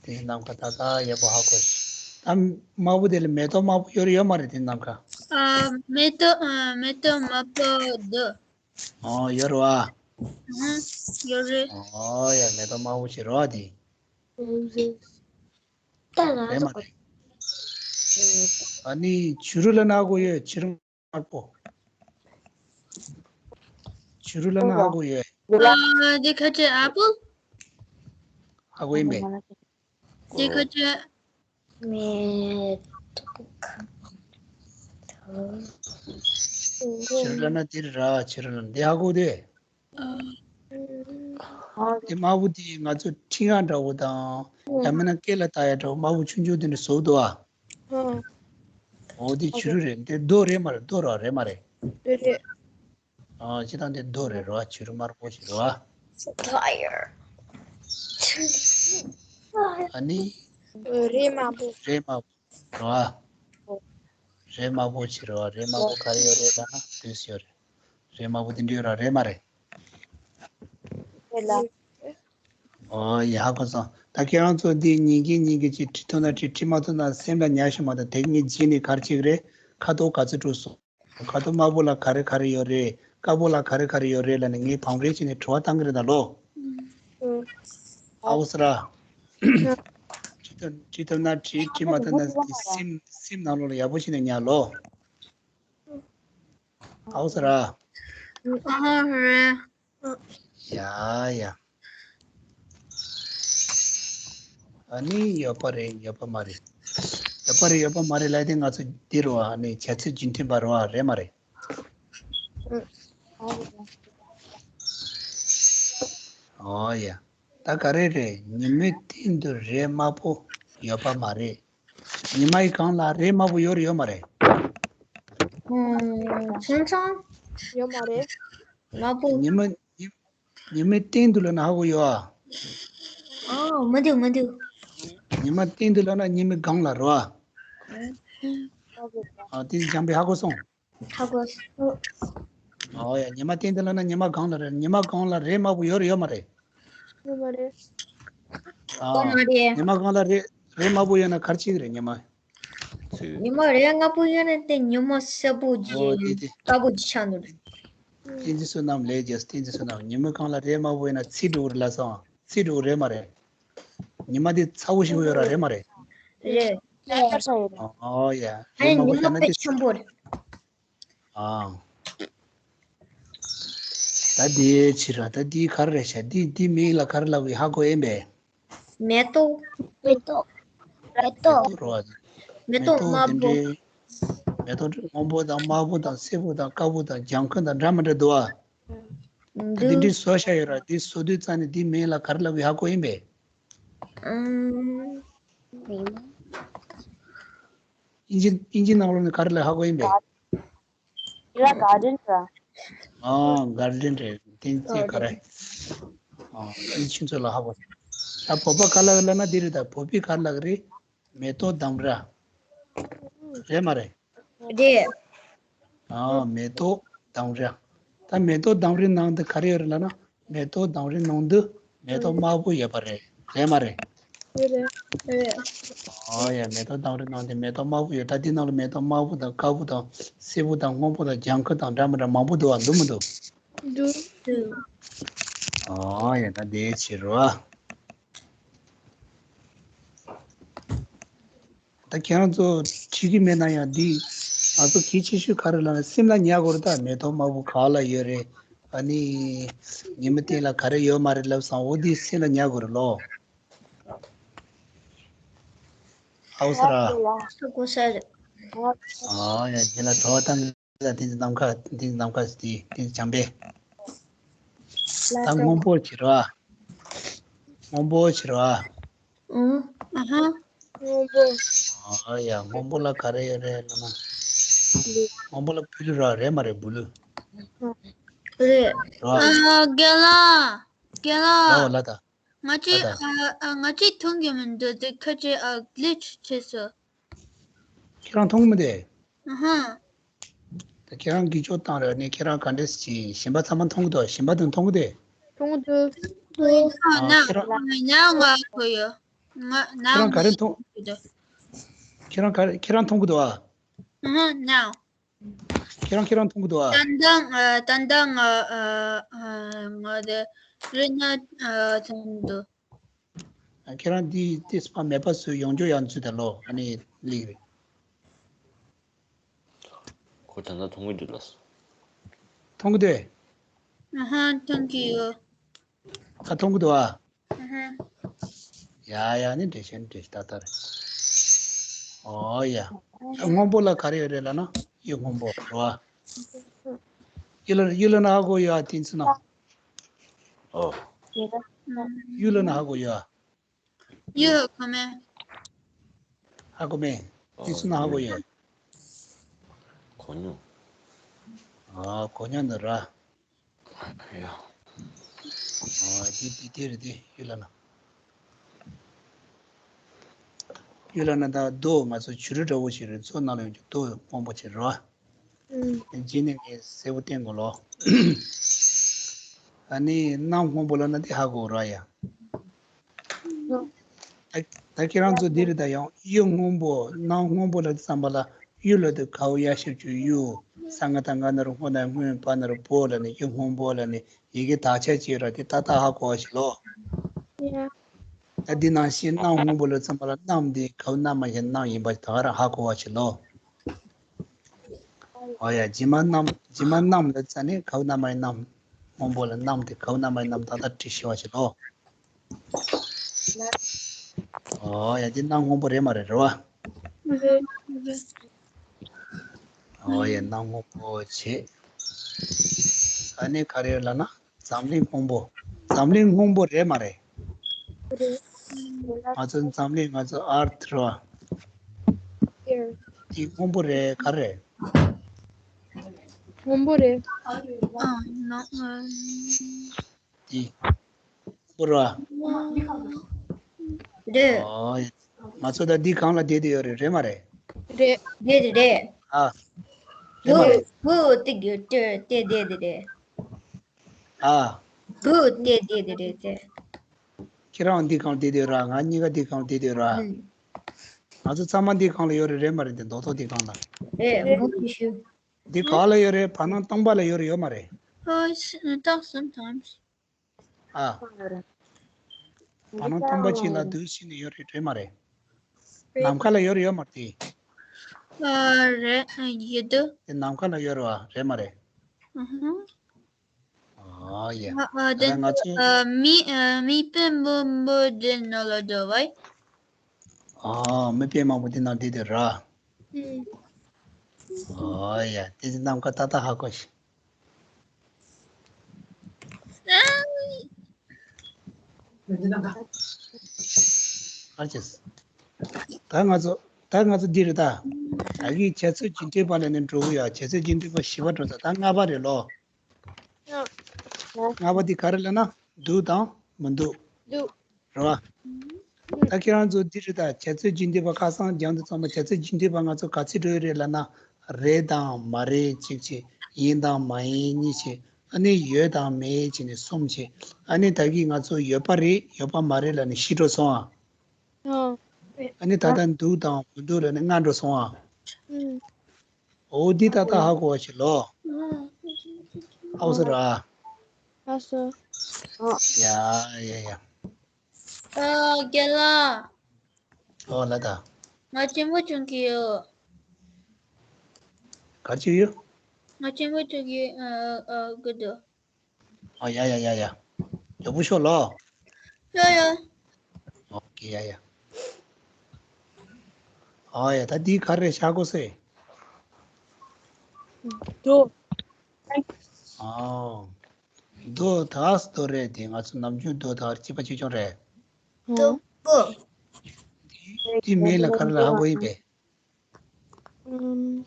དེ་ནམ་མཁའ་ད་ད་ཡག་པོ་ཧ་གོ་ཤི། ད་དམར་པོ་དེ་ལ་མེ་ཏོག་དམར་པོ་ཡོད་རེད་ཡོད་མ་རེད། དེ་ནམ་མཁའ། ཨ། མེ་ཏོག་ཨ། མེ་ཏོག་དམར་པོ་འདུག་ཨོ་ཡོད་རེད་བ། ཨ་ཧ། ཡོད་རེད། ཨོ་ཡ། མེ་ཏོག་དམར་པོ་ཞིག་རེད་བ་དེ། ད་ལ་རེད་མ་རེད། ཨ་ནི་བྱུ་རུ་ལ་ན་གོ་ཡོད། བྱུ་རུ་དམར་པོ། བྱུ་རུ་ལ་ན་ཧ་གོ་ཡོད། ཨ། འདི་ཁ་ཆེ་apple། ཧ་གོ་ཡིན་པས། འདི་ཁ་ཆེ། མེ་ཏོག་བྱུ་རུ་ལ་ན་འདི་ར། བྱུ་རུ་ལ་ན་འདི་ཧ་གོ་དེ། དེ་དམར་པོ་དེ་ང་ཚོ་ཁྲི་ཡ་འདྲ་བོ་དང་། ཡང་མིན་ན་སྐེ་ལ་བཏགས་ཡ་འདྲ་བོ་དམར་པོ་ཆུང་ཆུང་དེ་འདྲ་བཟོ་འདུག་ཨ། ཨོ་དེ་བྱུ་རུ་རེད། དེ་རྡོ་རེད་མ་རེད། རྡོ་ར་རེད་མ་རེད། རེད་རེད། ཨ་སྤྱིར་བཏང་དེ་རྡོ་རེད་ར། བྱུ་རུ་དམར་པོ་ཞིག་ར། So tired. ཨ་ནི། རས་དམར་པོ། རས་དམར་པོ་ར། རས་དམར་པོ་ཞིག་ར། རས་དམར་པོ་ག་རེ་ཡོད་རེད་ལབ་ན་དུས་སུ་ཡོད་རེད། རས་དམར་པོ་དེ་འདྲ་ཡོད་ར་རེད་མ་རེད། རེད་ལ། ཨོ་ཡ་ཧ་གོ་སོང་། ད་ཁྱེད་རང་ཚོ་འདི་ཉིན་གྱི་ཉིན་གྱི་ཅིག་བྲིས་ཐུབ་ན་བྲིས། བྲིས་མ་ཐུབ་ན་སེམས་ལ་ཉར་ཤོག་མ་གཏོགས། དེ་གཉིས་རྗེས་ནས་ག་རེ་བྱེད་ཀྱི་རེད། ཁ་དོག་ག་ཚོད་འགྲོ་སོང་། ཁ་དོག་དམར་པོ་ལ་ག་རེ་ག་རེ་ཡོད་རེད། དཀར་པོ་ལ་ག་རེ་ག་རེ་ཡོད་རེད་ལབ་ནས་ངས་བང་རེ་བྱས་ནས་དྲི་བ་བཏང་གི་རེད་ད་ལོ། ཨོ། ཨའོ་སི་ར། བྲིས་ཐུབ་བྲིས་ཐུབ་ན་བྲིས། བྲིས་མ་ཐུབ་ན་སེམས་སེམས་ནང་ལོགས་ལ་ཡག་པོ་བྱས་ནས་ཉར་ལོ། ཨའོ་སི་ར། ཨ་ཧ་རེད། ཡ་ཡ། ཨ་ནི་ཡོད་པ་རེད་ཡོད་པ་མ་རེད། ཡོད་པ་རེད་ཡོད་པ་མ་རེད་ལབ་དེ་ང་ཚོ་འདི་རུ་ཨ་ནི་བྱ་ཚིག་རྒྱུན་མཐུད་པ་རུ་ཨ་རེད་མ་རེད། ཨོ་ཡ། ད་ག་རེ་རེད། ཉི་མའི་སྟེང་དུ་རས་དམར་པོ་ཡོད་པ་མ་རེད། ཉི་མ་ཡི་སྒང་ལ་རས་དམར་པོ་ཡོད་རེད་ཡོད་མ་རེད། ཨུམ། ཆུང་ཆུང་། ཡོད་མ་རེད། དམར་པོ། ཉི་མ་ཉི་ཉི་མའི་སྟེང་དུ་ལ་ན་ཧ་གོ་ཡོད་ཨ། ཨོ་མི་འདུག་མི་འདུག་ཉི་མ་སྟེང་དུ་ལ་ན་ཉི་མའི་སྒང་ལ་རོ་ཨ། ཨ་དེ་སྦྱངས་པས་ཧ་གོ་སོང་། ཧ་གོ་སོང་། ཨོ་ཡ། ཉི་མ་སྟེང་དུ་ལ་ན་ཉི་མ་སྒང་ལ་རེད། ཉི་མ་སྒང་ལ་རས་དམར་པོ་ཡོད་རེད་ཡོད་མ་རེད། ཡོད་མ་རེད། ཨ། ཡོད་མ་རེད། ཉི་མ་སྒང་ལ་རས་རས་དམར་པོ་ཡོད་ན་ག་རེ་བྱེད་ཀྱི་རེད་ཉི་མ། ཉི་མ་རས་དམར་པོ་ཡོད་ན་དེ་ཉི་མ་སེར་པོ་ཨོ་ཅིག་དེ་དེ། དཀར་པོ་ཅིག་ཆགས་འདུག་བསྟན་འཛིན་བསོད་ནམས་ལས་རྒྱས། བསྟན་འཛིན་བསོད་ནམས། ཉི་མའི་སྒང་ལ་རས་དམར་པོ་ཡོད་ན་ཚིག་འགྲོ་གི་རེད་ལབ་སོང་། ཚིག་འགྲོ་གི་རེད་མ་རེད། ཉི་མ་དེ་ཚ་པོ་ཞིག་ཡོད་ར་རེད་མ་རེད། རེད། ཨོ་ཡ། ཨོ་ཡ། རས་དམར་པོ་ཡོད་ན་དེ་ཆེན་པོ་རེད། ཨང་། ད་འདི་ཕྱིར་ར། ད་འདི་ག་རེ་རེད་ཤག་འདི་འདི་མིང་ལ་ག་རེ་ལབ་ཀྱི་ཧ་གོ་ཨེ་མེད། མེ་ཏོག་མེ་ཏོག་མེ་ཏོག་མེ་ཏོག་རོ། མེ་ཏོག་དམར་པོ། མེ་ཏོག་སྔོན་པོ་དང་དམར་པོ་དང་སེར་པོ་དང་དཀར་པོ་དང་ལྗང་ཁུ་དང་འདྲ་མི་འདྲ་འདུག་ཨ། ད་འདི་འདྲའི་བཟོ་བཞག་ཡོད་ར། འདི་བཟོ་དུས་ཙང་ནས་འདི་མིང་ལ་ག་རེ་ལབ་ཀྱི་ཧ་གོ་ཨེ་མེད། ཨང་། ཨིན་ཇི་ཨིན་ཇི་ནང་ལོགས་ནས་ག་རེ་ལབ་ཧ་གོ་ཨེ་མེད། དེ་ལ་གར་ཌེན་ར། ཨ། གར་ཌེན་རེད། དེ་ཚེ་ག་རེ། ཨ། དེ་ཆུ་ཚོད་ལ་ཧ་གོ། ད་བོད་པ་ག་ལ་ལ་ན་འདི་རེད། ད་བོད་པའི་ག་ལ་རེད། མེ་ཏོག་འདམ་ར། རེད་མ་རེད། རེད། ཨ། མེ་ཏོག་འདམ་ར། ད་མེ་ཏོག་འདམ་རའི་ནང་དུ་ག་རེ་ཡོད་རེད་ལབ་ན། མེ་ཏོག་འདམ་རའི་ནང་དུ་མེ་ཏོག་དམར་པོ་ཡོད་པ་རེད། རེད་མ་རེད། རེད། རེད། ཨོ་ཡ། མེ་ཏོག་དང་རི་ནང་དེ་མེ་ཏོག་དམར་པོ་ཡོད། ད་འདི་ནང་ལ་མེ་ཏོག་དམར་པོ་དང་དཀར་པོ་དང་སེར་པོ་དང་སྔོན་པོ་དང་ལྗང་ཁུ་དང་འདྲ་མི་འདྲ་མང་པོ་འདུག་བ། འདུག་མི་འདུག་འདུག་འདུག་ཨོ་ཡ། ད་དེའི་ཕྱིར་རོ། ད་ཁྱེད་རང་ཚོ་ཁྲིད་ཀྱི་མེད་ན་ཡང་འདི་ང་ཚོ་གལ་ཆེ་ཤོས་ག་རེ་ལབ་ན་སེམས་ལ་ཉར་དགོས་རེད། ད་མེ་ཏོག་དམར་པོ་ག་ལ་ཡོད་རེད། ཨ་ནི་ཉི་མ་སྟེང་ལ་ག་རེ་ཡོད་མ་རེད་ལབ་སོང་། འོ་འདི་སེམས་ལ་ཉར་དགོས་རེད་ལོ། ཨའུ་སི་ར། ཨ་ཡ། རྗེས་ལ་དྲོ་བ་དང་། ལ་དེ་ནམ་མཁའ། དེ་ནམ་མཁའ་དེ་དེ་བྱམས་པས། ད་སྔོན་པོ་བྱེད་རོགས། སྔོན་པོ་བྱེད་རོགས། ཨུ། ཨ་ཧ། སྔོན་པོ། ཨ་ཡ། སྔོན་པོ་ལ་ག་རེ་ཡོད་རེད་ལབ་ན། སྔོན་པོ་ལ་བུ་ལུ་རོགས་རེད་མ་རེད། བུ་ལུ། རེད། རོགས། ཨ། རྒན་ལགས། རྒན་ལགས། ལའོ་ལ་ད། ང་ཚོས། ལ་ད། ཨ། ཨ། ང་ཚོས་མཐོང་གི་མི་འདུག་དེ་ཁ་ཅིག་ཨ། གླིཆ་བྱས་སོང་། ཁྱེད་རང་མཐོང་གི་མི་འདུག་ཨ་ཧ། ད་ཁྱེད་རང་གིས་ཅོག་བཏང་རེད། ནས་ཁྱེད་རང་ག་འདྲས་ཅིག་གཞན་པ་ཚང་མ་མཐོང་གི་འདུག་གཞན་པ་དེ་མཐོང་གི་འདུག་མཐོང་གི་འདུག་མཐོང་གི་འདུག་ཨ། ཁྱེད་རང་། ང་ང་གོ་ཡོད། ང་ང་ཁྱེད་རང་ག་རེ་མཐོང་། ཁྱེད་རང་ག་རེ། ཁྱེད་རང་མཐོང་གི་འདུག་ཨ། ཨ་ཧ། ང་། ཁྱེད་རང་ཁྱེད་རང་མཐོང་གི་འདུག་ཨ། ཏན་ཏན། ཨ། ཏན་ཏན། ང་། ཨ། ཨ། ང་དེ་རི་ན། ཨ། མཐོང་གི་འདུག་ཨ། ཁྱེད་རང་འདི་ཏིས་པ་མེད་པ་བཟོས་ཡོང་རྒྱུ་ཡང་ཚུལ་དེ་ལོ། ཨ་ནི་ལིག་རེད། ཁོ་ད་ལྟ་མཐོང་གི་འདུག་ལགས། མཐོང་གི་འདུག་ཨ་ཧ། མཐོང་གི་ཡོད། ད་མཐོང་གི་འདུག་ཨ། ཨ་ཧ། ཡ་ཡ། ནི་འགྲེལ་བཤད་ནི་འགྲེལ་བཤད་ཏག་ཏག་རེད། ཨོ་ཡ། སྔོན་པོ་ལ་ག་རེ་ཡོད་རེད་ལབ་ན། གཡུ་སྔོན་པོ་རེད་བ། གཡུ་ལ། གཡུ་ལ་ན་ཧ་གོ་ཡོད་ཨ། ཏིན་ཚི་ན། ཨོ། གཡུ་ལ་ན་ཧ་གོ་ཡོད་ཨ། གཡུ་ཧ་གོ་མེད། ཧ་གོ་མེད། ཨ། ཏིན་ཚི་ན་ཧ་གོ་ཡོད། གོ་མྱོང་། ཨ། གོ་མྱོང་འདི་ར། ཡ། ཨ། འདི་འདི་འདི་རེད། འདི་གཡུ་ལ་ན། གཡུ་ལ་ན་ད་རྡོ་ང་ཚོ་བྱུ་རུ་འདྲ་བོ་ཞིག་རེད། མཚོ་ནང་ལ་ཡོང་རྒྱུ་རྡོ་སྔོན་པོ་ཅིག་རེད་བ། ཨུམ། རྗེས་ནས་ངས་གསལ་པོ་བསྟན་དགོས་ལོ། ཨ་ནི་གནམ་སྔོན་པོ་ལབ་ན་འདི་ཧ་གོ་ར་ཡ། ད་ད་ཁྱེད་རང་ཚོ་འདི་རེད། ད་ཡང་གཡུ་སྔོན་པོ་གནམ་སྔོན་པོ་ལབ་དུས་ཙམ་པ་ལ་གཡུ་ལབ་དུས་གའོ་ཡ་ཞབས་ཀྱུ་གཡུ། ས་ང་བཏགས་སྔ་ན་རོ་སྔོ་ན་སྔོན། པ་ན་རོ་པོ་ལབ་ནས་གཡུ་སྔོན་པོ་ལབ་ནས་ཡི་གེ་དག་ཆ་བྱས་ར། དེ་ཏག་ཏག་ཧ་གོ་བ་ཞིག་ལོ། ཡ། ད་འདི་ནང་བཞིན་གནམ་སྔོན་པོ་ལབ་ཙམ་པ་ལ་གནམ་འདི་གའོ་གནམ་མ་ཡིན་གནམ་ཡིན་པ་ད་ག་རང་ཧ་གོ་བ་ཞིག་ལོ། ཨོ་ཡ། རྗེས་མ་གནམ། རྗེས་མ་གནམ་ལབ་ཙ་ནས་གའོ་གནམ་མ་ཡིན་གནམ། སྔོན་པོ་ལ་གནམ་དེ་གའོ་གནམ་མ་ཡིན་གནམ་ཏག་ཏག་བྲིས་ཤེས་བ་ཞིག་ལོ། ཨོ་ཡ། འདི་གནམ་སྔོན་པོ་རེད་མ་རེད། རེད་བ། རེད། ཨོ་ཡ། གནམ་སྔོན་པོ་བྱས། ཨ་ནི་ག་རེ་ཡོད་ལབ་ན། འཛམ་གླིང་སྔོན་པོ། འཛམ་གླིང་སྔོན་པོ་རེད་མ་རེད། རེད། ང་ཚོ་འཛམ་གླིང་ང་ཚོ་ཨར་ཐི་རེད་བ། ཡར། འདི་སྔོན་པོ་རེད། ག་རེ་རེད། སྔོན་པོ་རེད། ཨ། ན། ཨ། འདི་སྔོན་པོ་རེད་བ། རེད། ཨོ། ང་ཚོ་ད་འདི་སྒང་ལ་བསྡད་དེ་ཡོད་རེད། རེད་མ་རེད། རེད། རེད་རེད་རེད། ཨ། རེད་མ་རེད། བུ་བུ་ཏི་གི་ཏི་ཏི་ཏི་ཏི་རེད། ཨ། བུ་ཏི་ཏི་ཏི་རེད་དེ། ཁྱེད་རང་འདི་སྒང་བསྡད་དེ་ཡོད་ར། ང་གཉིས་ཀ་འདི་སྒང་བསྡད་དེ་ཡོད་ར། ཨུམ། ང་ཚོ་ཚང་མ་འདི་སྒང་ལ་ཡོད་རེད། རེད་མ་རེད། དེ་རྡོག་ཐོ་འདི་སྒང་ལ། རེད། མུ་གི་ཤུ། འདི་ག་ལ་ཡོད་རེད། བར་སྣང་སྟོང་པ་ལ་ཡོད་རེད། ཡོད་མ་རེད། ཨ། ས་ཏག་sometimes། ཨ། བར་སྣང་སྟོང་པ་གཅིག་ལ་འདུག་ཕྱིན་ནས་ཡོད་རེད། རེད་མ་རེད། ནམ་མཁའ་ལ་ཡོད་རེད། ཡོད་མ་རེད། ཨ། རེད། ཡོད་དོ། དེ་ནམ་མཁའ་ལ་ཡོད་རེད་བ། རེད་མ་རེད། ཨ་ཧ། ཨོ་ཡ། ཨ། ཨ། ད་དེ་ང་ཚོ། ཨ། མི། ཨ། མི་དཔེ་མང་པོ་དེ་ནང་ལ་འདུག་བ། ཨ། མི་དཔེ་མང་པོ་དེ་ནང་བསྡད་དེ་ར། ཨུམ། ཨོ་ཡ། དེ་ཚོ་ནམ་མཁའ་ཏག་ཏག་ཧ་གོ་ཤི། ཨ་ཅེས། ད་ང་ཚོ། ད་ང་ཚོ་འདི་རེད་ད། ད་གིན་འཆད་རྩོད་རྒྱུན་མཐུད་པ་ལ་ནི་འགྲོ་གི་ཡོད། འཆད་རྩོད་རྒྱུན་མཐུད་པ་བཞི་པ་འགྲོ་ད། ད་ལྔ་པ་རེད་ལོ། ལྔ་པ་འདི་ག་རེ་ལབ་ན། འདུག་དང་མི་འདུག་འདུག་རེད་བ། ད་ཁྱེད་རང་ཚོ་འདི་རེད་ད། འཆད་རྩོད་རྒྱུན་མཐུད་པ་ཁ་སང་སྦྱང་དུས་ཙམ་པ། འཆད་རྩོད་རྒྱུན་མཐུད་པ་ང་ཚོ་ག་ཚོད་འགྲོ་ཡི་རེད་ལབ་ན། རེད་དང་མ་རེད་གཅིག་བྱས། ཡིན་དང་མ་ཡིན་གཉིས་བྱས། ཨ་ནི་ཡོད་དང་མེད་བྱས་ནས་གསུམ་བྱས། ཨ་ནི་ད་གིན་ང་ཚོ་ཡོད་པ་རེད། ཡོད་པ་མ་རེད་ལབ་ནས་བཞི་འགྲོ་སོང་ཨ། ཨ་ནི་ད་ལྟ་འདུག་དང་མི་འདུག་ལ་ནི་ང་འགྲོ་སོང་ཨ། འོ་འདི་ད་ལྟ་ཧ་གོ་བ་ཞིག་ལོ། ཨའོ་ཟེར་ཨ། ཨ་སོ། ཡ་ཡ་ཡ། ཨ་རྒན་ལགས། ཨོ་ལ་ད། ང་ཆེན་པོ་བྱུང་གི་ཡོད། ག་ཅི་ཡོད། ང་ཆེན་པོ་བྱུང་གི་ཨ་ཨ་གི་འདུག་ཨ་ཡ་ཡ་ཡ་ཡ། ཡག་པོ་ཤོག་ལོ། ཡ་ཡ། ཨོ་ཀེ་ཡ་ཡ། ཨ་ཡ་ད་འདི་ག་རེ་བཞག་དགོས་སེ། དོ། ཨོ། རྡོ་དག་རྡོ་རེད་དེ་ང་ཚོ་ནམ་རྒྱུན་རྡོ་དག་སྐྱིད་པ་ཆེ་ཆུང་རེད། རྡོ་པོ། དེ་མེད་ལ་ག་རེ་ལ་ཧ་གོ་ཡིན་པས། ཨམ།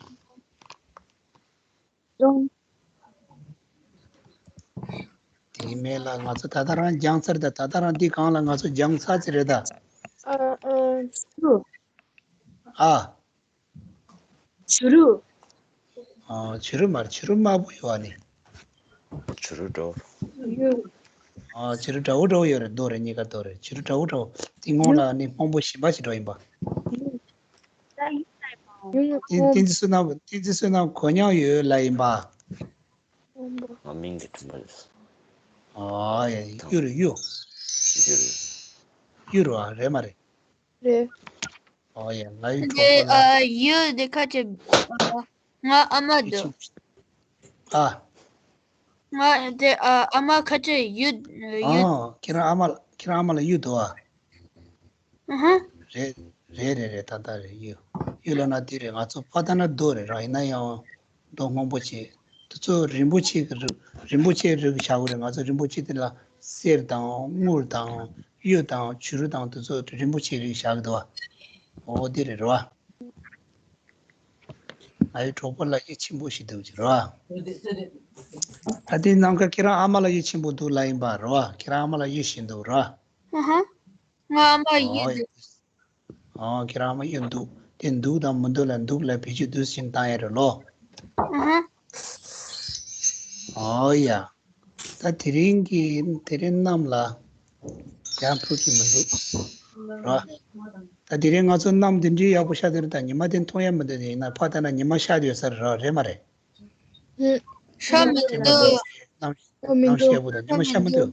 རྡོ། དེ་མེད་ལ་ང་ཚོ་ད་ལྟ་རང་སྦྱངས་ཚར་ད་ད་ལྟ་རང་འདི་གང་ལ་ང་ཚོ་སྦྱངས་ཚར་ཚེ་རེད་ད། ཨ་ཨ། ཨ། བྱུ་རུ། ཨ། བྱུ་རུ་མར་བྱུ་རུ་དམར་པོ་ཡོད་ཨ་ནི། བྱུ་རུ་འདྲ་བོ། ཡུ། ཨ། བྱུ་རུ་འདྲ་བོ་འདྲ་བོ་ཡོད་རེད་རྡོ་རེད་གཉིས་ཀ་རྡོ་རེད་བྱུ་རུ་འདྲ་བོ་འདྲ་བོ་དེ་སྔོན་ལ་ནི་སྔོན་པོ་ཞིམ་པ་ཞིག་འགྲོ་ཡིན་པ། ཡུ། ཡུ། བསྟན་བསྟན་འཛིན་བསོད་ནམས་བསྟན་འཛིན་བསོད་ནམས་གོ་མྱོང་ཡོད་ལ་ཡིན་པ། ང་མིང་གི་དྲན་པ་རེད། ཨ་ཡ་གཡུ་རུ་གཡུ། གཡུ་རུ། གཡུ་རུ་ཨ་རེད་མ་རེད། རེད། ཨོ་ཡ་ང་ཡི་གྲོགས་པོ་ལ། ཨ་ཡུ་དེ་ཁ་ཅིག་ཨ་ང་ཨ་མ་ཡི་འདུག་ཆུ། ཨ། ང་དེ་ཨ་ཨ་མ་ཁ་ཅིག་ཡུ་ཡུ། ཨ་ཁྱེད་རང་ཨ་མ་ཁྱེད་རང་ཨ་མ་ལ་གཡུ་འདུག་ཨ། ཨ་ཧ། རེད་རེད་རེད་རེད་ད་ད་རེད་ཡུ། གཡུ་ལ་ན་དེ་རེད་ང་ཚོ་ཕ་ད་ན་རྡོ་རེད་ར་ཡིན་ན་ཡང་། མདོ་སྔོན་པོ་ཆེ། དེ་ཚོ་རིན་པོ་ཆེ་གི་རིགས་རིན་པོ་ཆེའི་རིགས་བཞག་གི་རེད་ང་ཚོ་རིན་པོ་ཆེ་དེ་ལ་གསེར་དང་དངུལ་དང་གཡུ་དང་བྱུ་རུ་དང་དེ་ཚོ་རིན་པོ་ཆེའི་རིགས་བཞག་གི་འདུག་བ། འོ་དེ་རེད་རོ། ང་ཡི་གྲོགས་པོ་ལ་ཡིད་ཆེན་པོ་ཞིག་འདུག་ཅེས་རོ། ད་དེ་ནམ་མཁའ་ཁྱེད་རང་ཨ་མ་ལ་ཡིད་ཆེན་པོ་འདུག་ལ་ཡིན་པ་རོ། ཁྱེད་རང་ཨ་མ་ལ་ཡིད་ཆེན་འདུག་རོ། ཨ་ཧ། ང་ཨ་མ་ཡིད་འདུག་ཨོ་ཁྱེད་རང་མ་ཡིན་འདུག་དེ་འདུག་དང་མི་འདུག་ལ་འདུག་ལ་བེད་སྤྱོད་དུས་ཕྱིན་བཏང་ཡ་རེད་ལོ། ཨོ་ཡ། ད་དེ་རིང་གི་དེ་རིང་གནམ་ལ་ཡང་ཕུག་གི་མི་འདུག་ར། ད་དེ་རིང་ང་ཚོ་གནམ་དེ་འདྲའི་ཡག་པོ་ཤར་དེ་རེད་ད་ཉི་མ་དེ་མཐོང་ཡ་མི་འདུག་དེ་ཡིན་ན་ཕ་ད་ན་ཉི་མ་ཤར་ཡོད་ས་རེད་ར་རེད་མ་རེད། ཤར་མི་དེ་འདུག་གནམ་གནམ་ཤར་པོ་དང་ཉི་མ་ཤར་མི་འདུག་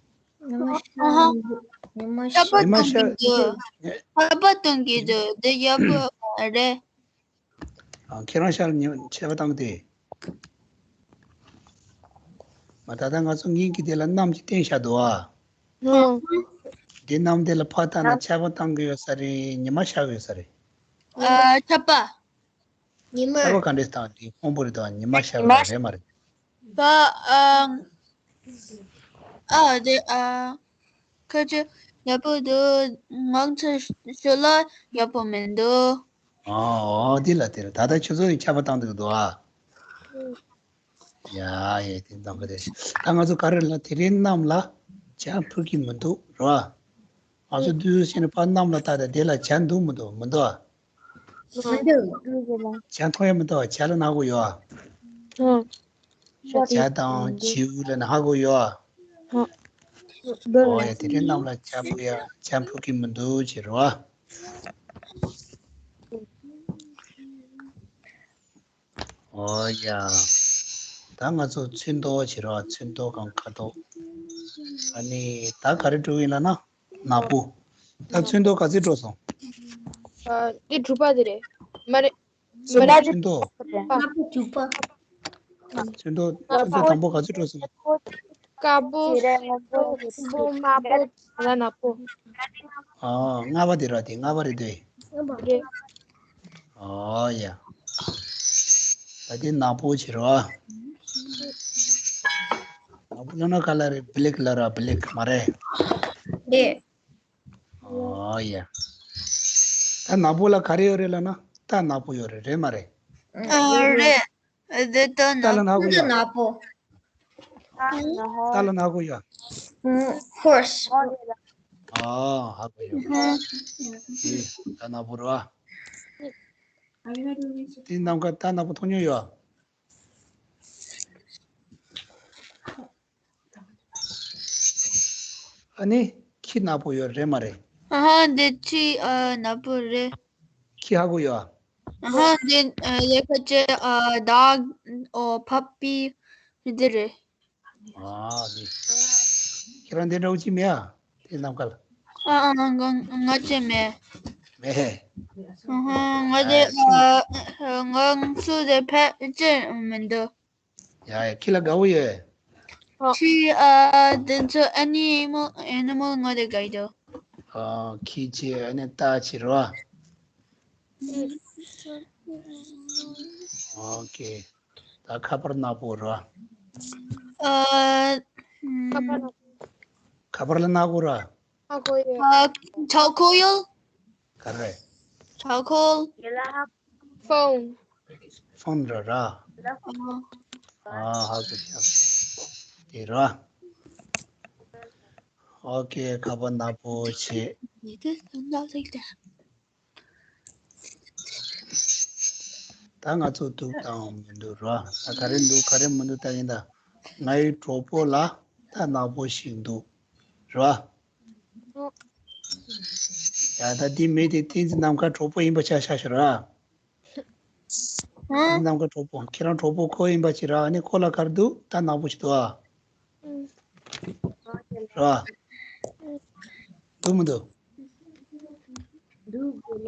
ཨ་ཧ། ཉི་མ་ཤར་པ་གཏོང་གི་འདུག་ཆར་པ་གཏོང་གི་འདུག་དེ་ཡག་པོ་རེད། ཨ་ཁྱེད་རང་ཤར་ཉི་ཆར་པ་བཏང་དེ། མ་ད་ལྟ་ང་ཚོ་ངེད་ཀྱི་དེ་ལ་གནམ་གྱི་སྟེང་ཤར་འདུག་ཨ། ཨ་དེ་གནམ་དེ་ལ་ཕར་ལྟ་ན་ཆར་པ་བཏང་གི་ཡོད་ས་རེད་ཉི་མ་ཤར་གི་ཡོད་ས་རེད། ཨ་ཆར་པ། ཉི་མ། ཆར་པ་ག་འདྲས་བཏང་དེ་ཁོང་པོ་རེད་དང་ཉི་མ་ཤར་བ་རེད་མ་རེད། ད་ཨ་ཨ་དེ་ཨ་ཁ་ཆེ་ཡག་པོ་འདུག་ངང་ཚ་ཤོ་ལ་ཡག་པོ་མི་འདུག་ཨ་ཨ་དེ་ལ་དེ་ལ་ད་ལྟ་ཁྱོད་ཚོ་ཡི་ཆར་པ་བཏང་འདུག་འདུག་ཨ། ཡ་ཡ་དེ་འདང་གི་རེད། ད་ང་ཚོ་ག་རེ་ལ་དེ་རིང་གནམ་ལ་ཇ་འཕུར་གི་མི་འདུག་རོ། ང་ཚོ་དུས་ཚོད་ཕྱིན་ནས་ཕར་གནམ་ལ་ལྟ་དེ་དེ་ལ་ཇ་འདུག་མི་འདུག་མི་འདུག་ཨ། མི་འདུག་ཇ་མཐོང་ཡ་མི་འདུག་ཨ་ཇ་ལ་ན་གོ་ཡོད་ཨ། ཇ་དང་བྱིའུ་ལ་ན་ཧ་གོ་ཡོད་ཨ། ཨོ་ཡ་དེ་རིང་གནམ་ལ་ཇ་འཕུར་ཡ་ཇ་འཕུར་གི་མི་འདུག་ཅེས་རོ་ཨ། ཨོ་ཡ། ད་ང་ཚོ་ཚོན་མདོག་བྱེད་རོགས་ཚོན་མདོག་གམ་ཁ་དོག་ཨ་ནི་ད་ག་རེ་འགྲོ་ཡིན་ལབ་ན་ནག་པོ། ད་ཚོན་མདོག་ག་ཚོད་འགྲོ་སོང་། ཨ་འདི་དྲུག་པ་དེ་རེད། མ་རེད། མ་རེད། ཚོན་མདོག་ནག་པོ་དྲུག་པ། ཚོན་མདོག་ཚོན་མདོག་དང་པོ་ག་ཚོད་འགྲོ་སོང་། དཀར་པོ། དམར་པོ། ང་ནག་པོ། ཨ། ལྔ་པ་དེ་ར་དེ་ལྔ་པ་རེད་དེ། ཨ་ཡ། ད་དེ་ནག་པོ་བྱེད་རོགས། ནག་པོ་ལབ་ན་ག་ལ་རེད། བྷེ་ལེག་ལབ་ར་བྷེ་ལེག་མ་རེད། རེད། ཨ་ཡ། ད་ནག་པོ་ལ་ག་རེ་ཡོད་རེད་ལབ་ན་རྟ་ནག་པོ་ཡོད་རེད། རེད་མ་རེད། ཨ་རེད། རྟ་ནག་པོ་ཡོད། རྟ་ནག་པོ་ཡོད། ཧོར་སི། ཨ་ཧ་གོ་ཡོད། དེ་རྟ་ནག་པོ་རེད་བ། དེ་ནམ་མཁའ་རྟ་ནག་པོ་མཐོང་མྱོང་ཡོད། ཨ་ནི་ཁྱི་ནག་པོ་ཡོད་རེད་མ་རེད། ཨ་ཧ། འདི་ཁྱི་ཨ་ནག་པོ་རེད། ཁྱི་ཧ་གོ་ཡོད་ཨ། ཨ་ཧ། འདི་ཨ་ཡ་ཁ་ཅེ་ཨ་dog or puppy འདི་རེད། ཨ་འདི། ཁྱེད་རང་འདི་འདྲ་བོ་ཅི་མེད་ཨ། དེ་ནམ་མཁའ་ལ། ཨ་ཨ་ང་ང་ཅེ་མེད། མེད། ཨ་ཧ། ང་དེ་ཨ་ཨ་ང་ཚོ་དེ་ཕལ་ཆེར་མི་འདུག་ཡ་ཡ། ཁྱི་ལ་དགའ་བོ་ཡོད། ཁྱི་ཨ་དེ་ཚོ་animal animal ང་དེ་དགའ་ཡོད། ཨ་ཁྱི་ཆེ་ཨ་ནི་རྟ་ཆེ་རོ། ཨོ་ཁེ། ད་ཁ་པར་ནག་པོ་རོ། ཨ་ཁ་པར་ལ་ནག་པོ་རོ། ཨ་ཆོག་ཁོ་ཡོད། ག་རེ། ཆོག་ཁོ། phone phone ར་ར། ཨ་ཧ་གོ་ཤག་དེ་ར། ཨོ་ཁེ། ཁ་པར་ནག་པོ་བྱེད། ད་ང་ཚོ་འདུག་དང་མི་འདུག་ར། ད་ག་རེ་འདུག་ག་རེ་མི་འདུག་ད་ཡིན་ད། ང་ཡི་གྲོགས་པོ་ལ་ད་ནག་པོ་ཞིག་འདུག་ར། ཡ་ད་འདི་མི་དེ་བསྟན་འཛིན་ནམ་མཁའ་གྲོགས་པོ་ཡིན་པ་ཆ་བཞག་ཤོག་ར། བསྟན་འཛིན་ནམ་མཁའ་གྲོགས་པོ་ཁྱེད་རང་གྲོགས་པོ་ཁོ་ཡིན་པ་ཅི་ར། ཨ་ནི་ཁོ་ལ་ག་རེ་འདུག་ད་ནག་པོ་ཞིག་འདུག་ཨ། ར། འདུག་མི་འདུག་འདུག་དགོས་ལ།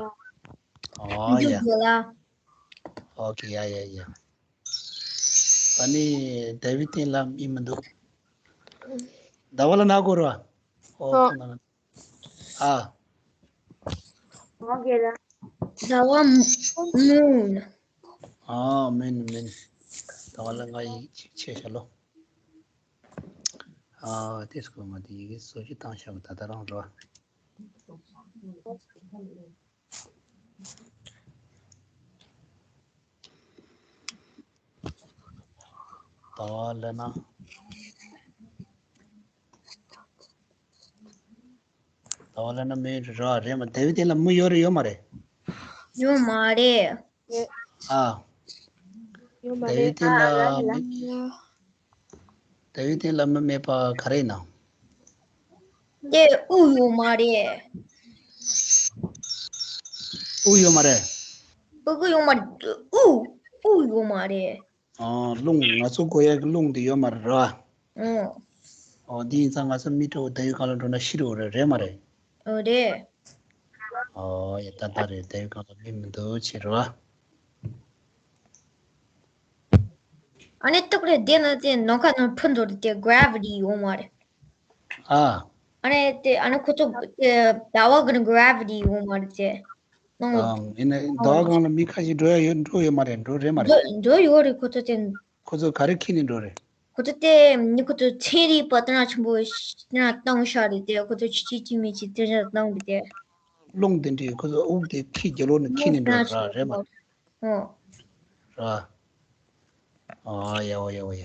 ཨོ་ཡ། འདུག་དགོས་ལ། ཨོ་ཁེ། ཡ་ཡ་ཡ། ད་ནི་དེ་བི་སྟེང་ལ་མི་མི་འདུག་ཟླ་བ་ལ་ནག་གོ་ར། ཨོ་ཁོ་ན། ཨ། ཟླ་བ་moon ཨ་moon moon ཟླ་བ་ལ་ང་ཡིག་ཅིག་ཆེ་ཤ་ལོ། ཨ་དེ་སྐོར་ང་དེ་ཡི་གེ་སོ་ཅི་བཏང་ཤག་ད་ད་རང་རོ། ཟླ་བ་ལ་ན། ཟླ་བ་ལ་ན་མི་ར་རེད་མ། དེ་བི་དེ་ལ་མི་ཡོད་རེད་ཡོད་མ་རེད། ཡོད་མ་རེད། ཨ། ཡོད་མ་དེ་བི་རེད། དེ་ལ་མི། དེ་བི་དེ་ལ་མི་མེད་པ་ག་རེ་ཡིན་ནམ། དེ་དབུགས་ཡོད་མ་རེད། དབུགས་ཡོད་མ་རེད། དབུགས་ཡོད་མ་རེད། དབུགས་དབུགས་ཡོད་མ་རེད། ཨ་རླུང་ང་ཚོ་དགོས་ཡག་གི་རླུང་དེ་ཡོད་མ་རེད་ར། ཨོ། ཨོ་འདི་ཡིན་ཙང་ང་ཚོ་མི་འགྲོ་དེ་བི་གང་ལ་འགྲོ་ན་ཤི་རོ་རེད་རེད་མ་རེད། ཨོ་རེད། ཨོ་ཡ་ད་ད་རེད། དེ་བི་གང་ལ་མི་མི་འདུག་ཕྱིར་རོ། ཨ་ནི་ཏོག་རེ་བསྡད་ན་དེ་ནམ་མཁའ་ནང་འཕུར་འགྲོ་རེད་དེ་gravity ཡོང་བ་རེད། ཨ། ཨ་ནི་དེ་ཨ་ནི་ཁོ་ཚོ་དེ་ཟླ་བ་གི་gravity ཡོང་བ་རེད་དེ། ནང་ཨང་ཡིན་ནའི་ཟླ་བ་སྒང་ལ་མི་ཁ་ཤས་འགྲོ་ཡ་ཡོད་འགྲོ་ཡོད་མ་རེད། འགྲོ་རེད་མ་རེད། འགྲོ་འགྲོ་ཡོད་རེད། ཁོ་ཚོ་དེ་ཁོ་ཚོ་ག་རེ་ཁྱེར་ནས་འགྲོ་རེད། ཁོ་ཚོ་དེ་ནི་ཁོ་ཚོ་ཚན་རིག་པ་དེ་འདྲ་ཆེན་པོ་ཞིག་དེ་འདྲ་བཏང་ཤག་རེད་དེ། ཁོ་ཚོ་ཆི་ཆི་ཆི་མི་ཆི་དེ་འདྲ་བཏང་གི་དེ། རླུང་དེ་འདྲའི་ཁོ་ཚོ་དབུགས་དེ་ཁྱི་རྒྱལ་ལོ་ནས་ཁྱི་ནས་འགྲོ་ར་རེད་མ། ཨོ། ར། ཨ་ཡ་ཨོ་ཡ་ཨོ་ཡ།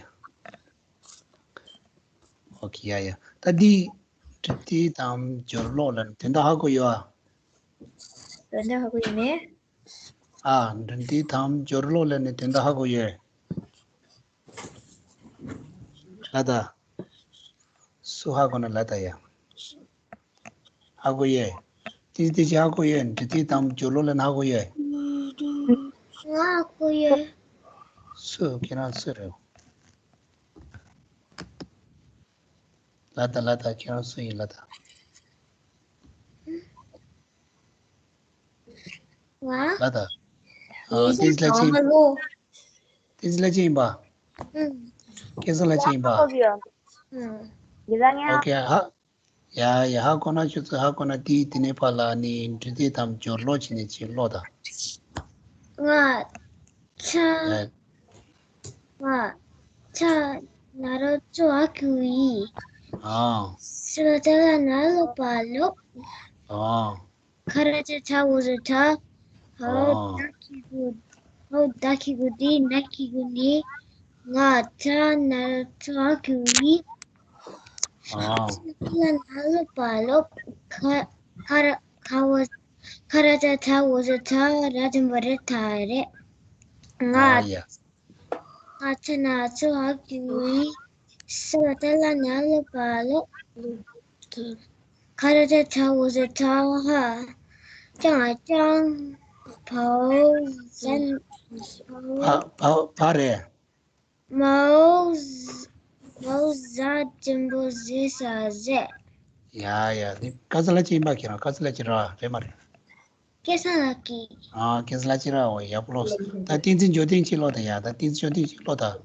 ཨོ་ཁེ་ཡ་ཡ། ད་འདི་འབྲི་དེབ་དང་སྦྱོར་ཀློག་ལ་དོན་དག་ཧ་གོ་ཡོད་ཨ། དོན་དག་ཧ་གོ་ཡོད་མེད། ཨ་འབྲི་དེབ་དང་སྦྱོར་ཀློག་ལ་ནི་དོན་དག་ཧ་གོ་ཡོད། ལ་ད། སུ་ཧ་གོ་ན་ལ་ད་ཡ། ཧ་གོ་ཡོད། ཏི་ཏི་ཅི་ཧ་གོ་ཡོད། འབྲི་དེབ་དང་སྦྱོར་ཀློག་ལ་ན་ཧ་གོ་ཡོད། ང་ཧ་གོ་ཡོད། སུ་ཁྱེད་རང་སུ་རེད། ལ་ད་ལ་ད་ཁྱེད་རང་སུ་ཡིན་ལ་ད། ང་། ལ་ད། ཨ་ཏི་ཏི་ལ་ཅི། ཏི་ཏི་ལ་ཅི་ཡིན་པ། ཁྱེད་ཚོ་ལ་ཅི་ཡིན་པ། ཨོ་ཁེ་ཧ། ཡ་ཡ་ཧ་གོ་ན་ཁྱོད་ཚོ་ཧ་གོ་ན་དེའི་དེ་ནས་ཕར་ལ་ནི་འབྲི་དེབ་དང་སྦྱོར་ཀློག་བྱས་ནས་ཅིག་ཀློག་དང་། ང་ཚ། ཡ། ང་ཚ་ན་རོ་ཙོ་ཨ་ཁུ་ཡི། ཨ། སི་ལ་ཏ་ལ་ན་ལོ་པ་ལོ། ཨ། ཁ་ར་ཅ་ཚ་འོ་ཟ་ཐ། ཧའོ། ཨ། ད་ཁི་གུ། ཧའོ་ད་ཁི་གུ་དི་ན་ཁི་གུ་ནི། ང་ཚ་ན་རོ་ཙོ་ཨ་ཁུ་ཡི། ཨ། ལ་ན་ལོ་པ་ལོ། ཁ་ཁ་ར་ཁ་བ་ཁ་ར་ཅ་ཚ་འོ་ཟ་ཚ་ར་དམ་པ་རེ་ཐ་རེ། ང་ཨ་ཡ། ང་ཚ་ན་ཚ་ཨ་ཁུ་ཡི། ས་ལ་ཏ་ལ་ན་ལོ་པ་ལོ། ཁ་ར་ཏ་ཐ་འོ་ཟ་ཐ་ཧ། ཅང་ཨ་ཅང་། བའོ་ཟན། བ་བ་བ་རེད། མའོ་ཟ་མའོ་ཟ་འགྲེང་བུ་ཟེ་ས་ཟེ། ཡ་ཡ། འདི་ཀ་ཙི་ལ་ཅི་ཡིན་པ་ཁྱེད་རང་ཀ་ཙི་ལ་ཅི་ར་རེད་མ་རེད། སྐལ་བཟང་ལགས་ཀྱིས། ཨ་སྐལ་བཟང་ལགས་ཅི་ར། འོ་ཡག་པོ་ལོ། ད་བསྟན་འཛིན་འབྱོར་ལྡན་ཅིག་ཀློག་དང་ཡ། ད་བསྟན་འཛིན་འབྱོར་ལྡན་ཅིག་ཀློག་དང་།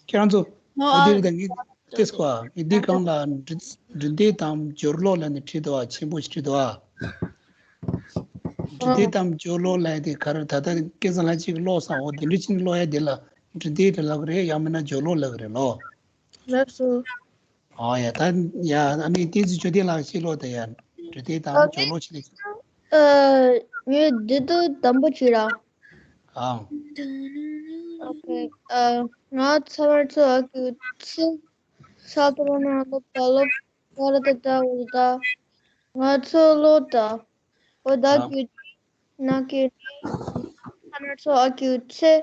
ཁྱེད་རང་ཚོ། ཨོ་འོ་དེ་རེད། ད་ངས་ཏེས་ཀོ་ཨ་ངས་འདི་གང་ལ་འབྲི་འབྲི་དེབ་དང་སྦྱོར་ཀློག་ལབ་ནས་བྲིས་འདུག་ཨ། ཆེན་པོ་ཞིག་བྲིས་འདུག་ཨ། འབྲི་དེབ་དང་སྦྱོར་ཀློག་ལབ་དེ་ག་རེ། ད་ལྟ་སྐལ་བཟང་ལགས་ཅིག་ཀློག་སོང་། འོ་དེ་འདྲ་ཅིག་ཀློག་ཡ་དེ་ལ་འབྲི་དེབ་རེད་ལབ་ཀྱི་རེད། ཡང་མིན་ན་སྦྱོར་ཀློག་ལབ་ཀྱི་རེད་ལོ། ལགས་སོ། ཨོ་ཡ། ད་ཡ་ཨ་ནི་བསྟན་འཛིན་འབྱོར་ལྡན་ལགས་ཅིག་ཀློག་དང་ཡ། འབྲི་དེབ་དང་སྦྱོར་ཀློག་ཅིག་ལས། ཨ་ངས་འདི་དུ་དམ་པོ་བྱེད་ར། ཨང་། ཨོ་ཁེ། ཨ་ང་ཚ་བར་ཚོ་ཨ་ཀུ་ཚི། ས་ཏོ་ར་ན་ལོ་པ་ལོ། ཀ་ར་ཏ་ཏ་འོ་ཟ་ཏ། ང་ཚོ་ལོ་ཏ། འོ་ད་ཨ་ཀུ་ན་ཀུ་ནི། ཁ་ན་ཚོ་ཨ་ཀུ་ཚེ།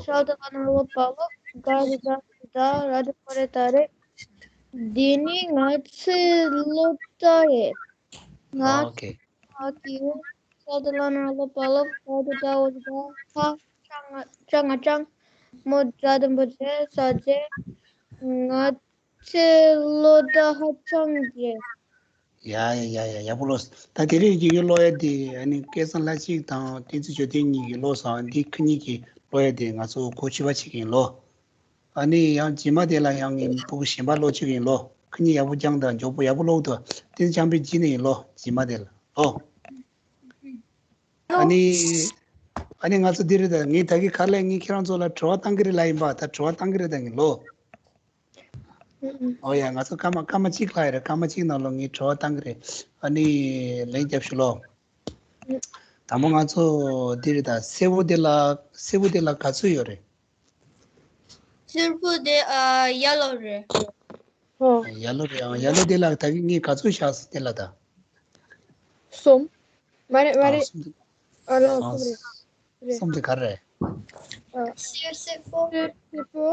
ཤ་ཏ་ལ་ན་ལོ་པ་ལོ། ག་ར་ཏ་ཏ་འོ་ཟ་ཏ། ར་ཏ་ཀ་ར་ཏ་རེད། འདི་ནི་ང་ཚོའི་ལོ་ཏ་རེད། ང་ཨོ་ཁེ། ཨ་ཀུ། ས་ཏ་ལ་ན་ལོ་པ་ལོ། ཀ་ར་ཏ་ཏ་འོ་ཟ་ཏ། ཧ། ཅང་ཨ་ཅང་། མོ་ཛ་འགྲེང་བུ་ཛེ་ས་ཛེ། ང་ཚོའི་ལོ་ཏ་ཧ་ཅང་རྒྱས། ཡ་ཡ་ཡ་ཡ། ཡག་པོ་ལོ། ད་དེ་རིང་གི་ཀློག་ཡ་དེ་ཨ་ནི་སྐལ་བཟང་ལྷ་གཅིག་དང་བསྟན་འཛིན་འབྱོར་ལྡན་གཉིས་ཀྱིས་ཀློག་སོང་། འདི་ཁོ་གཉིས་ཀྱིས་ཀློག་ཡ་དེ་ང་ཚོ་གོ་བཅུ་པ་བྱེད་ཀྱི་ཡིན་ལོ། ཨ་ནི་ཡང་རྗེས་མ་དེ་ལ་ཡང་ངའི་ཕྲུ་གུ་གཞན་པ་ཀློག་བཅུག་གི་ཡིན་ལོ། ཁོ་གཉིས་ཡག་པོ་སྦྱངས་དང་མགྱོགས་པོ་ཡག་པོ་ཀློག་འདུག་བསྟན་འཛིན་བྱམས་པའི་རྗེས་ནས་ཡིན་ལོ། རྗེས་མ་དེ་ལ་ཨོ། ཨ་ནི། ཨ་ནི་ང་ཚོ་འདི་རེད། ད་ངས་ད་གིན་ག་ལེར་ངས་ཁྱེད་རང་ཚོ་ལ་དྲི་བ་བཏང་གི་རེད་ལབ་ཡིན་པ། ད་དྲི་བ་བཏང་གི་རེད་ད་ངས་ལོ། ཨོ་ཡ། ང་ཚོ་སྐར་མ་སྐར་མ་གཅིག་ལྷག་ཡོད་རེད། སྐར་མ་གཅིག་ནང་ལོགས་ངས་དྲི་བ་བཏང་གི་རེད། ཨ་ནི་ལན་རྒྱབ་ཞུ་ལོ། དང་པོ་ང་ཚོ་འདི་རེད། ད་སེར་པོ་དེ་ལ་སེར་པོ་དེ་ལ་ག་ཚོད་ཡོད་རེད། སེར་པོ་དེ་ཨ་ཡེ་ལོ་རེད། ཨོ། ཡེ་ལོ་རེད། ཨ་ཡེ་ལོ་དེ་ལ་ད་གིན་ངས་ག་ཚོད་བཞག་སོང་དེ་ལ་ད། གསུམ། མ་རེད་མ་ཨ་རེད། གསུམ་དེ། ཨ་ལོ་ཨ་གསུམ་རེད། རེད། གསུམ་དེ་ག་རེ་རེད། ཨ། སེར་སེར་པོ། སེར་སེར་པོ།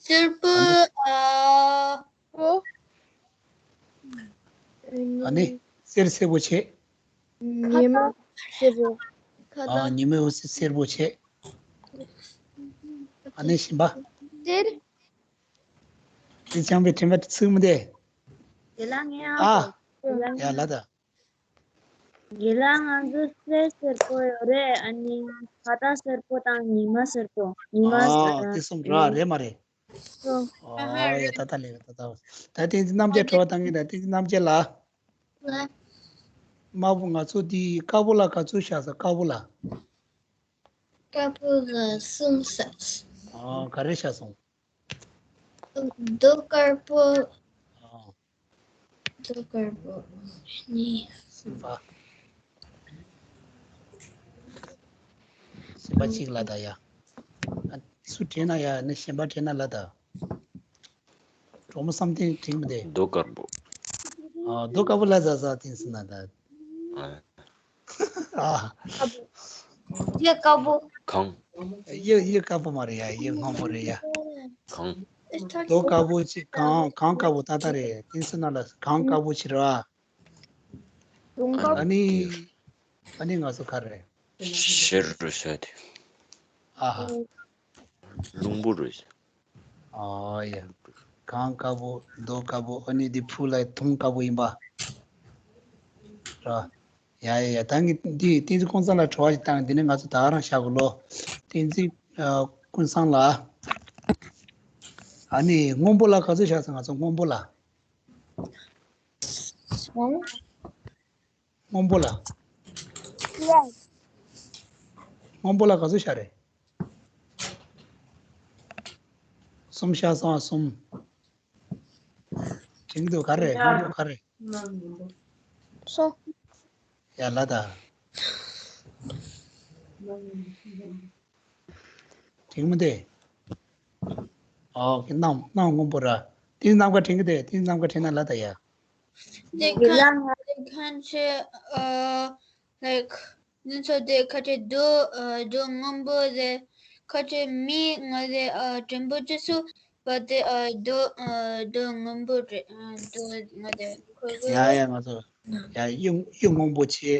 སེར་པོ། ཨ་ནི། ཨ་པོ། ཨ་ནི་སེར་སེར་པོ་བྱས། ཉི་མ་སེར་པོ། ཨ་ཉི་མ་འོད་ཟེར་སེར་པོ་བྱས། ཨ་ནི་གཞན་པ། སེར། དེ་ཆང་པའི་དྲན་པ་ཚིག་མི་འདེ། དེ་ལ་ངས་ཨ། ཨ། ཡ་ལ་ད། དེ་ལ་ང་ཚོ་སེར་སེར་པོ་ཡོད་རེད། ཨ་ནི་ཁ་ཏ་སེར་པོ་དང་ཉི་མ་སེར་པོ། ཉི་མ་ཨ་སེར་དེ་གསུམ་ར་རེད་མ་རེད། ཨ་ཡ་ད་ད་ལེ་ད་ད། ད་དེ་རྣམ་རྒྱལ་དྲི་བ་བཏང་གི་ད་དེ་རྣམ་རྒྱལ་ལ། དམར་པོ་ང་ཚོ་དེ་དཀར་པོ་ལ་ག་ཚོད་བཞག་ས། དཀར་པོ་ལ། དཀར་པོ་ལ་གསུམ་བཞག་སོང་། ཨ་ག་རེ་བཞག་སོང་། རྡོ་དཀར་པོ། ཨ། རྡོ་དཀར་པོ་གཉིས། གསུམ་པ། གསུམ་པ་གཅིག་ལ་ད་ཡ། ཨ་སུ་དྲན་ན་ཡ་ནི་གཞན་པ་དྲན་ན་ལ་ད། གྲོགས་མོ་བསམ་གཏན་དྲན་མི་འདུག་རྡོ་དཀར་པོ། ཨ་རྡོ་དཀར་པོ་ལ་ཟ་ཟ་དེ་ཟེར་ན་ད། ཨ། ཨ། གཡུ་དཀར་པོ། གངས། གཡུ་གཡུ་དཀར་པོ་མ་རེད་ཡ། གཡུ་སྔོན་པོ་རེད་ཡ། གངས། རྡོ་དཀར་པོ་ཅིག་གངས་གངས་དཀར་པོ་ཏག་ཏག་རེད། དེ་ཚོ་ནང་ལ་གངས་དཀར་པོ་ཅིག་རེད་བ། ཨ་ནི། ཨ་ནི་ང་ཚོ་ག་རེ་རེད། ཤེལ་རུ་ཤ་དེ། ཨ་ཧ། ལུང་པོ་རུ་ཤ། ཨ་ཡ། གངས་དཀར་པོ། རྡོ་དཀར་པོ། ཨ་ནི་འདི་ཕུ་ལ་དུང་དཀར་པོ་ཡིན་པ། ར། ཡ་ཡ་ཡ། ད་ངས་འདི་བསྟན་འཛིན་ཀུན་བཟང་ལ་དྲི་བ་ཞིག་བཏང་། འདི་ནས་ང་ཚོ་ད་ག་རང་བཞག་གོ་ལོ། བསྟན་འཛིན་ཨ་ཀུན་བཟང་ལ། ཨ་ནི་སྔོན་པོ་ལ་ག་ཚོད་བཞག་སོང་། ང་ཚོ་སྔོན་པོ་ལ། སྔོན་པོ་ལ། སྔོན་པོ་ལ་ག་ཚོད་བཞག་རེད། གསུམ་བཞག་སོང་། གསུམ། དྲན་གྱི་འདུག་ག་རེ་རེད། སྔོན་པོ་ག་རེ་རེད། སོ། ཡ་ལ་ད། དྲན་མི་འདུག་ཨོ་ཁེ། གནམ་གནམ་སྔོན་པོ་ར། དེ་ནམ་མཁའ་དྲན་གྱི་འདུག་དེ་ནམ་མཁའ་དྲན་ན་ལ་ད་ཡ། དེ་ཁ་དེ་ཁ་ཆེ་ཨ་ལའིཀ་ང་ཚོ་དེ་ཁ་ཆེ་རྡོ་ཨ་རྡོ་སྔོན་པོ་རེད། ཁ་ཆེ་མི་ང་རེད། ཨ་དྲན་པོ་ཅི་སུ་ པ་དེ་ཨ་རྡོ་ཨ་རྡོ་སྔོན་པོ་རེད། ཨ་རྡོ་ང་དེ་ཁོ་ཁོ་ཡ་ཡ། ང་ཚོ་ཡ་གཡུ་གཡུ་སྔོན་པོ་ཆེ།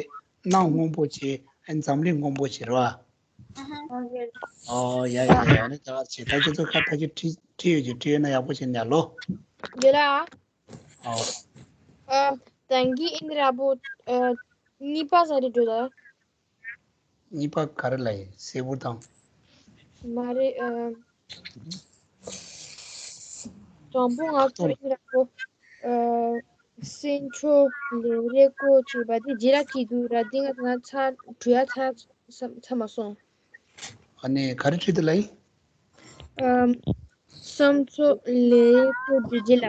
གནམ་སྔོན་པོ་ཆེ། ཨ་འཛམ་གླིང་སྔོན་པོ་ཆེ་རེད་བ། ཨ་ཧ། ཨོ་ཡ་ཡ་ཡ། ནི་ད་ཆེ་ད་ཁྱེད་ཚོ་ཁ་ད་ཁྱེད་བྲིས་བྲིས་ཡོད་ཀྱི་བྲིས་ཡོད་ན་ཡག་པོ་བྱས་ནས་ལོ། ཡོད་ལ། ཨོ། ཨ། ད་གིན་ཨིན་ར་པོ་ཨ་གཉིས་པ་ཟ་རེད་འགྲོ་ད། གཉིས་པ་ག་རེ་ལ་ཡིན་སེ་བུ་དང་། མ་རེད། ཨ། དང་པོ་ང་ཚོ་ཨིན་ར་པོ་ཨ་སེམས་ཚོར་ལས་རེ་ཀོ་བྱས་པ་དེ་རྗེས་ལ་བྲིས་འདུག་ར། འདི་ང་ང་ཚ་བྲིས་ཡ་ཚ་ཚ་ཚ་མ་སོང་། ཨ་ནི་ག་རེ་བྲིས་འདུག་ལ་ཡིན། ཨ། བསམ་ཚོར་ལས་ཀོ་འདི་རྗེས་ལ།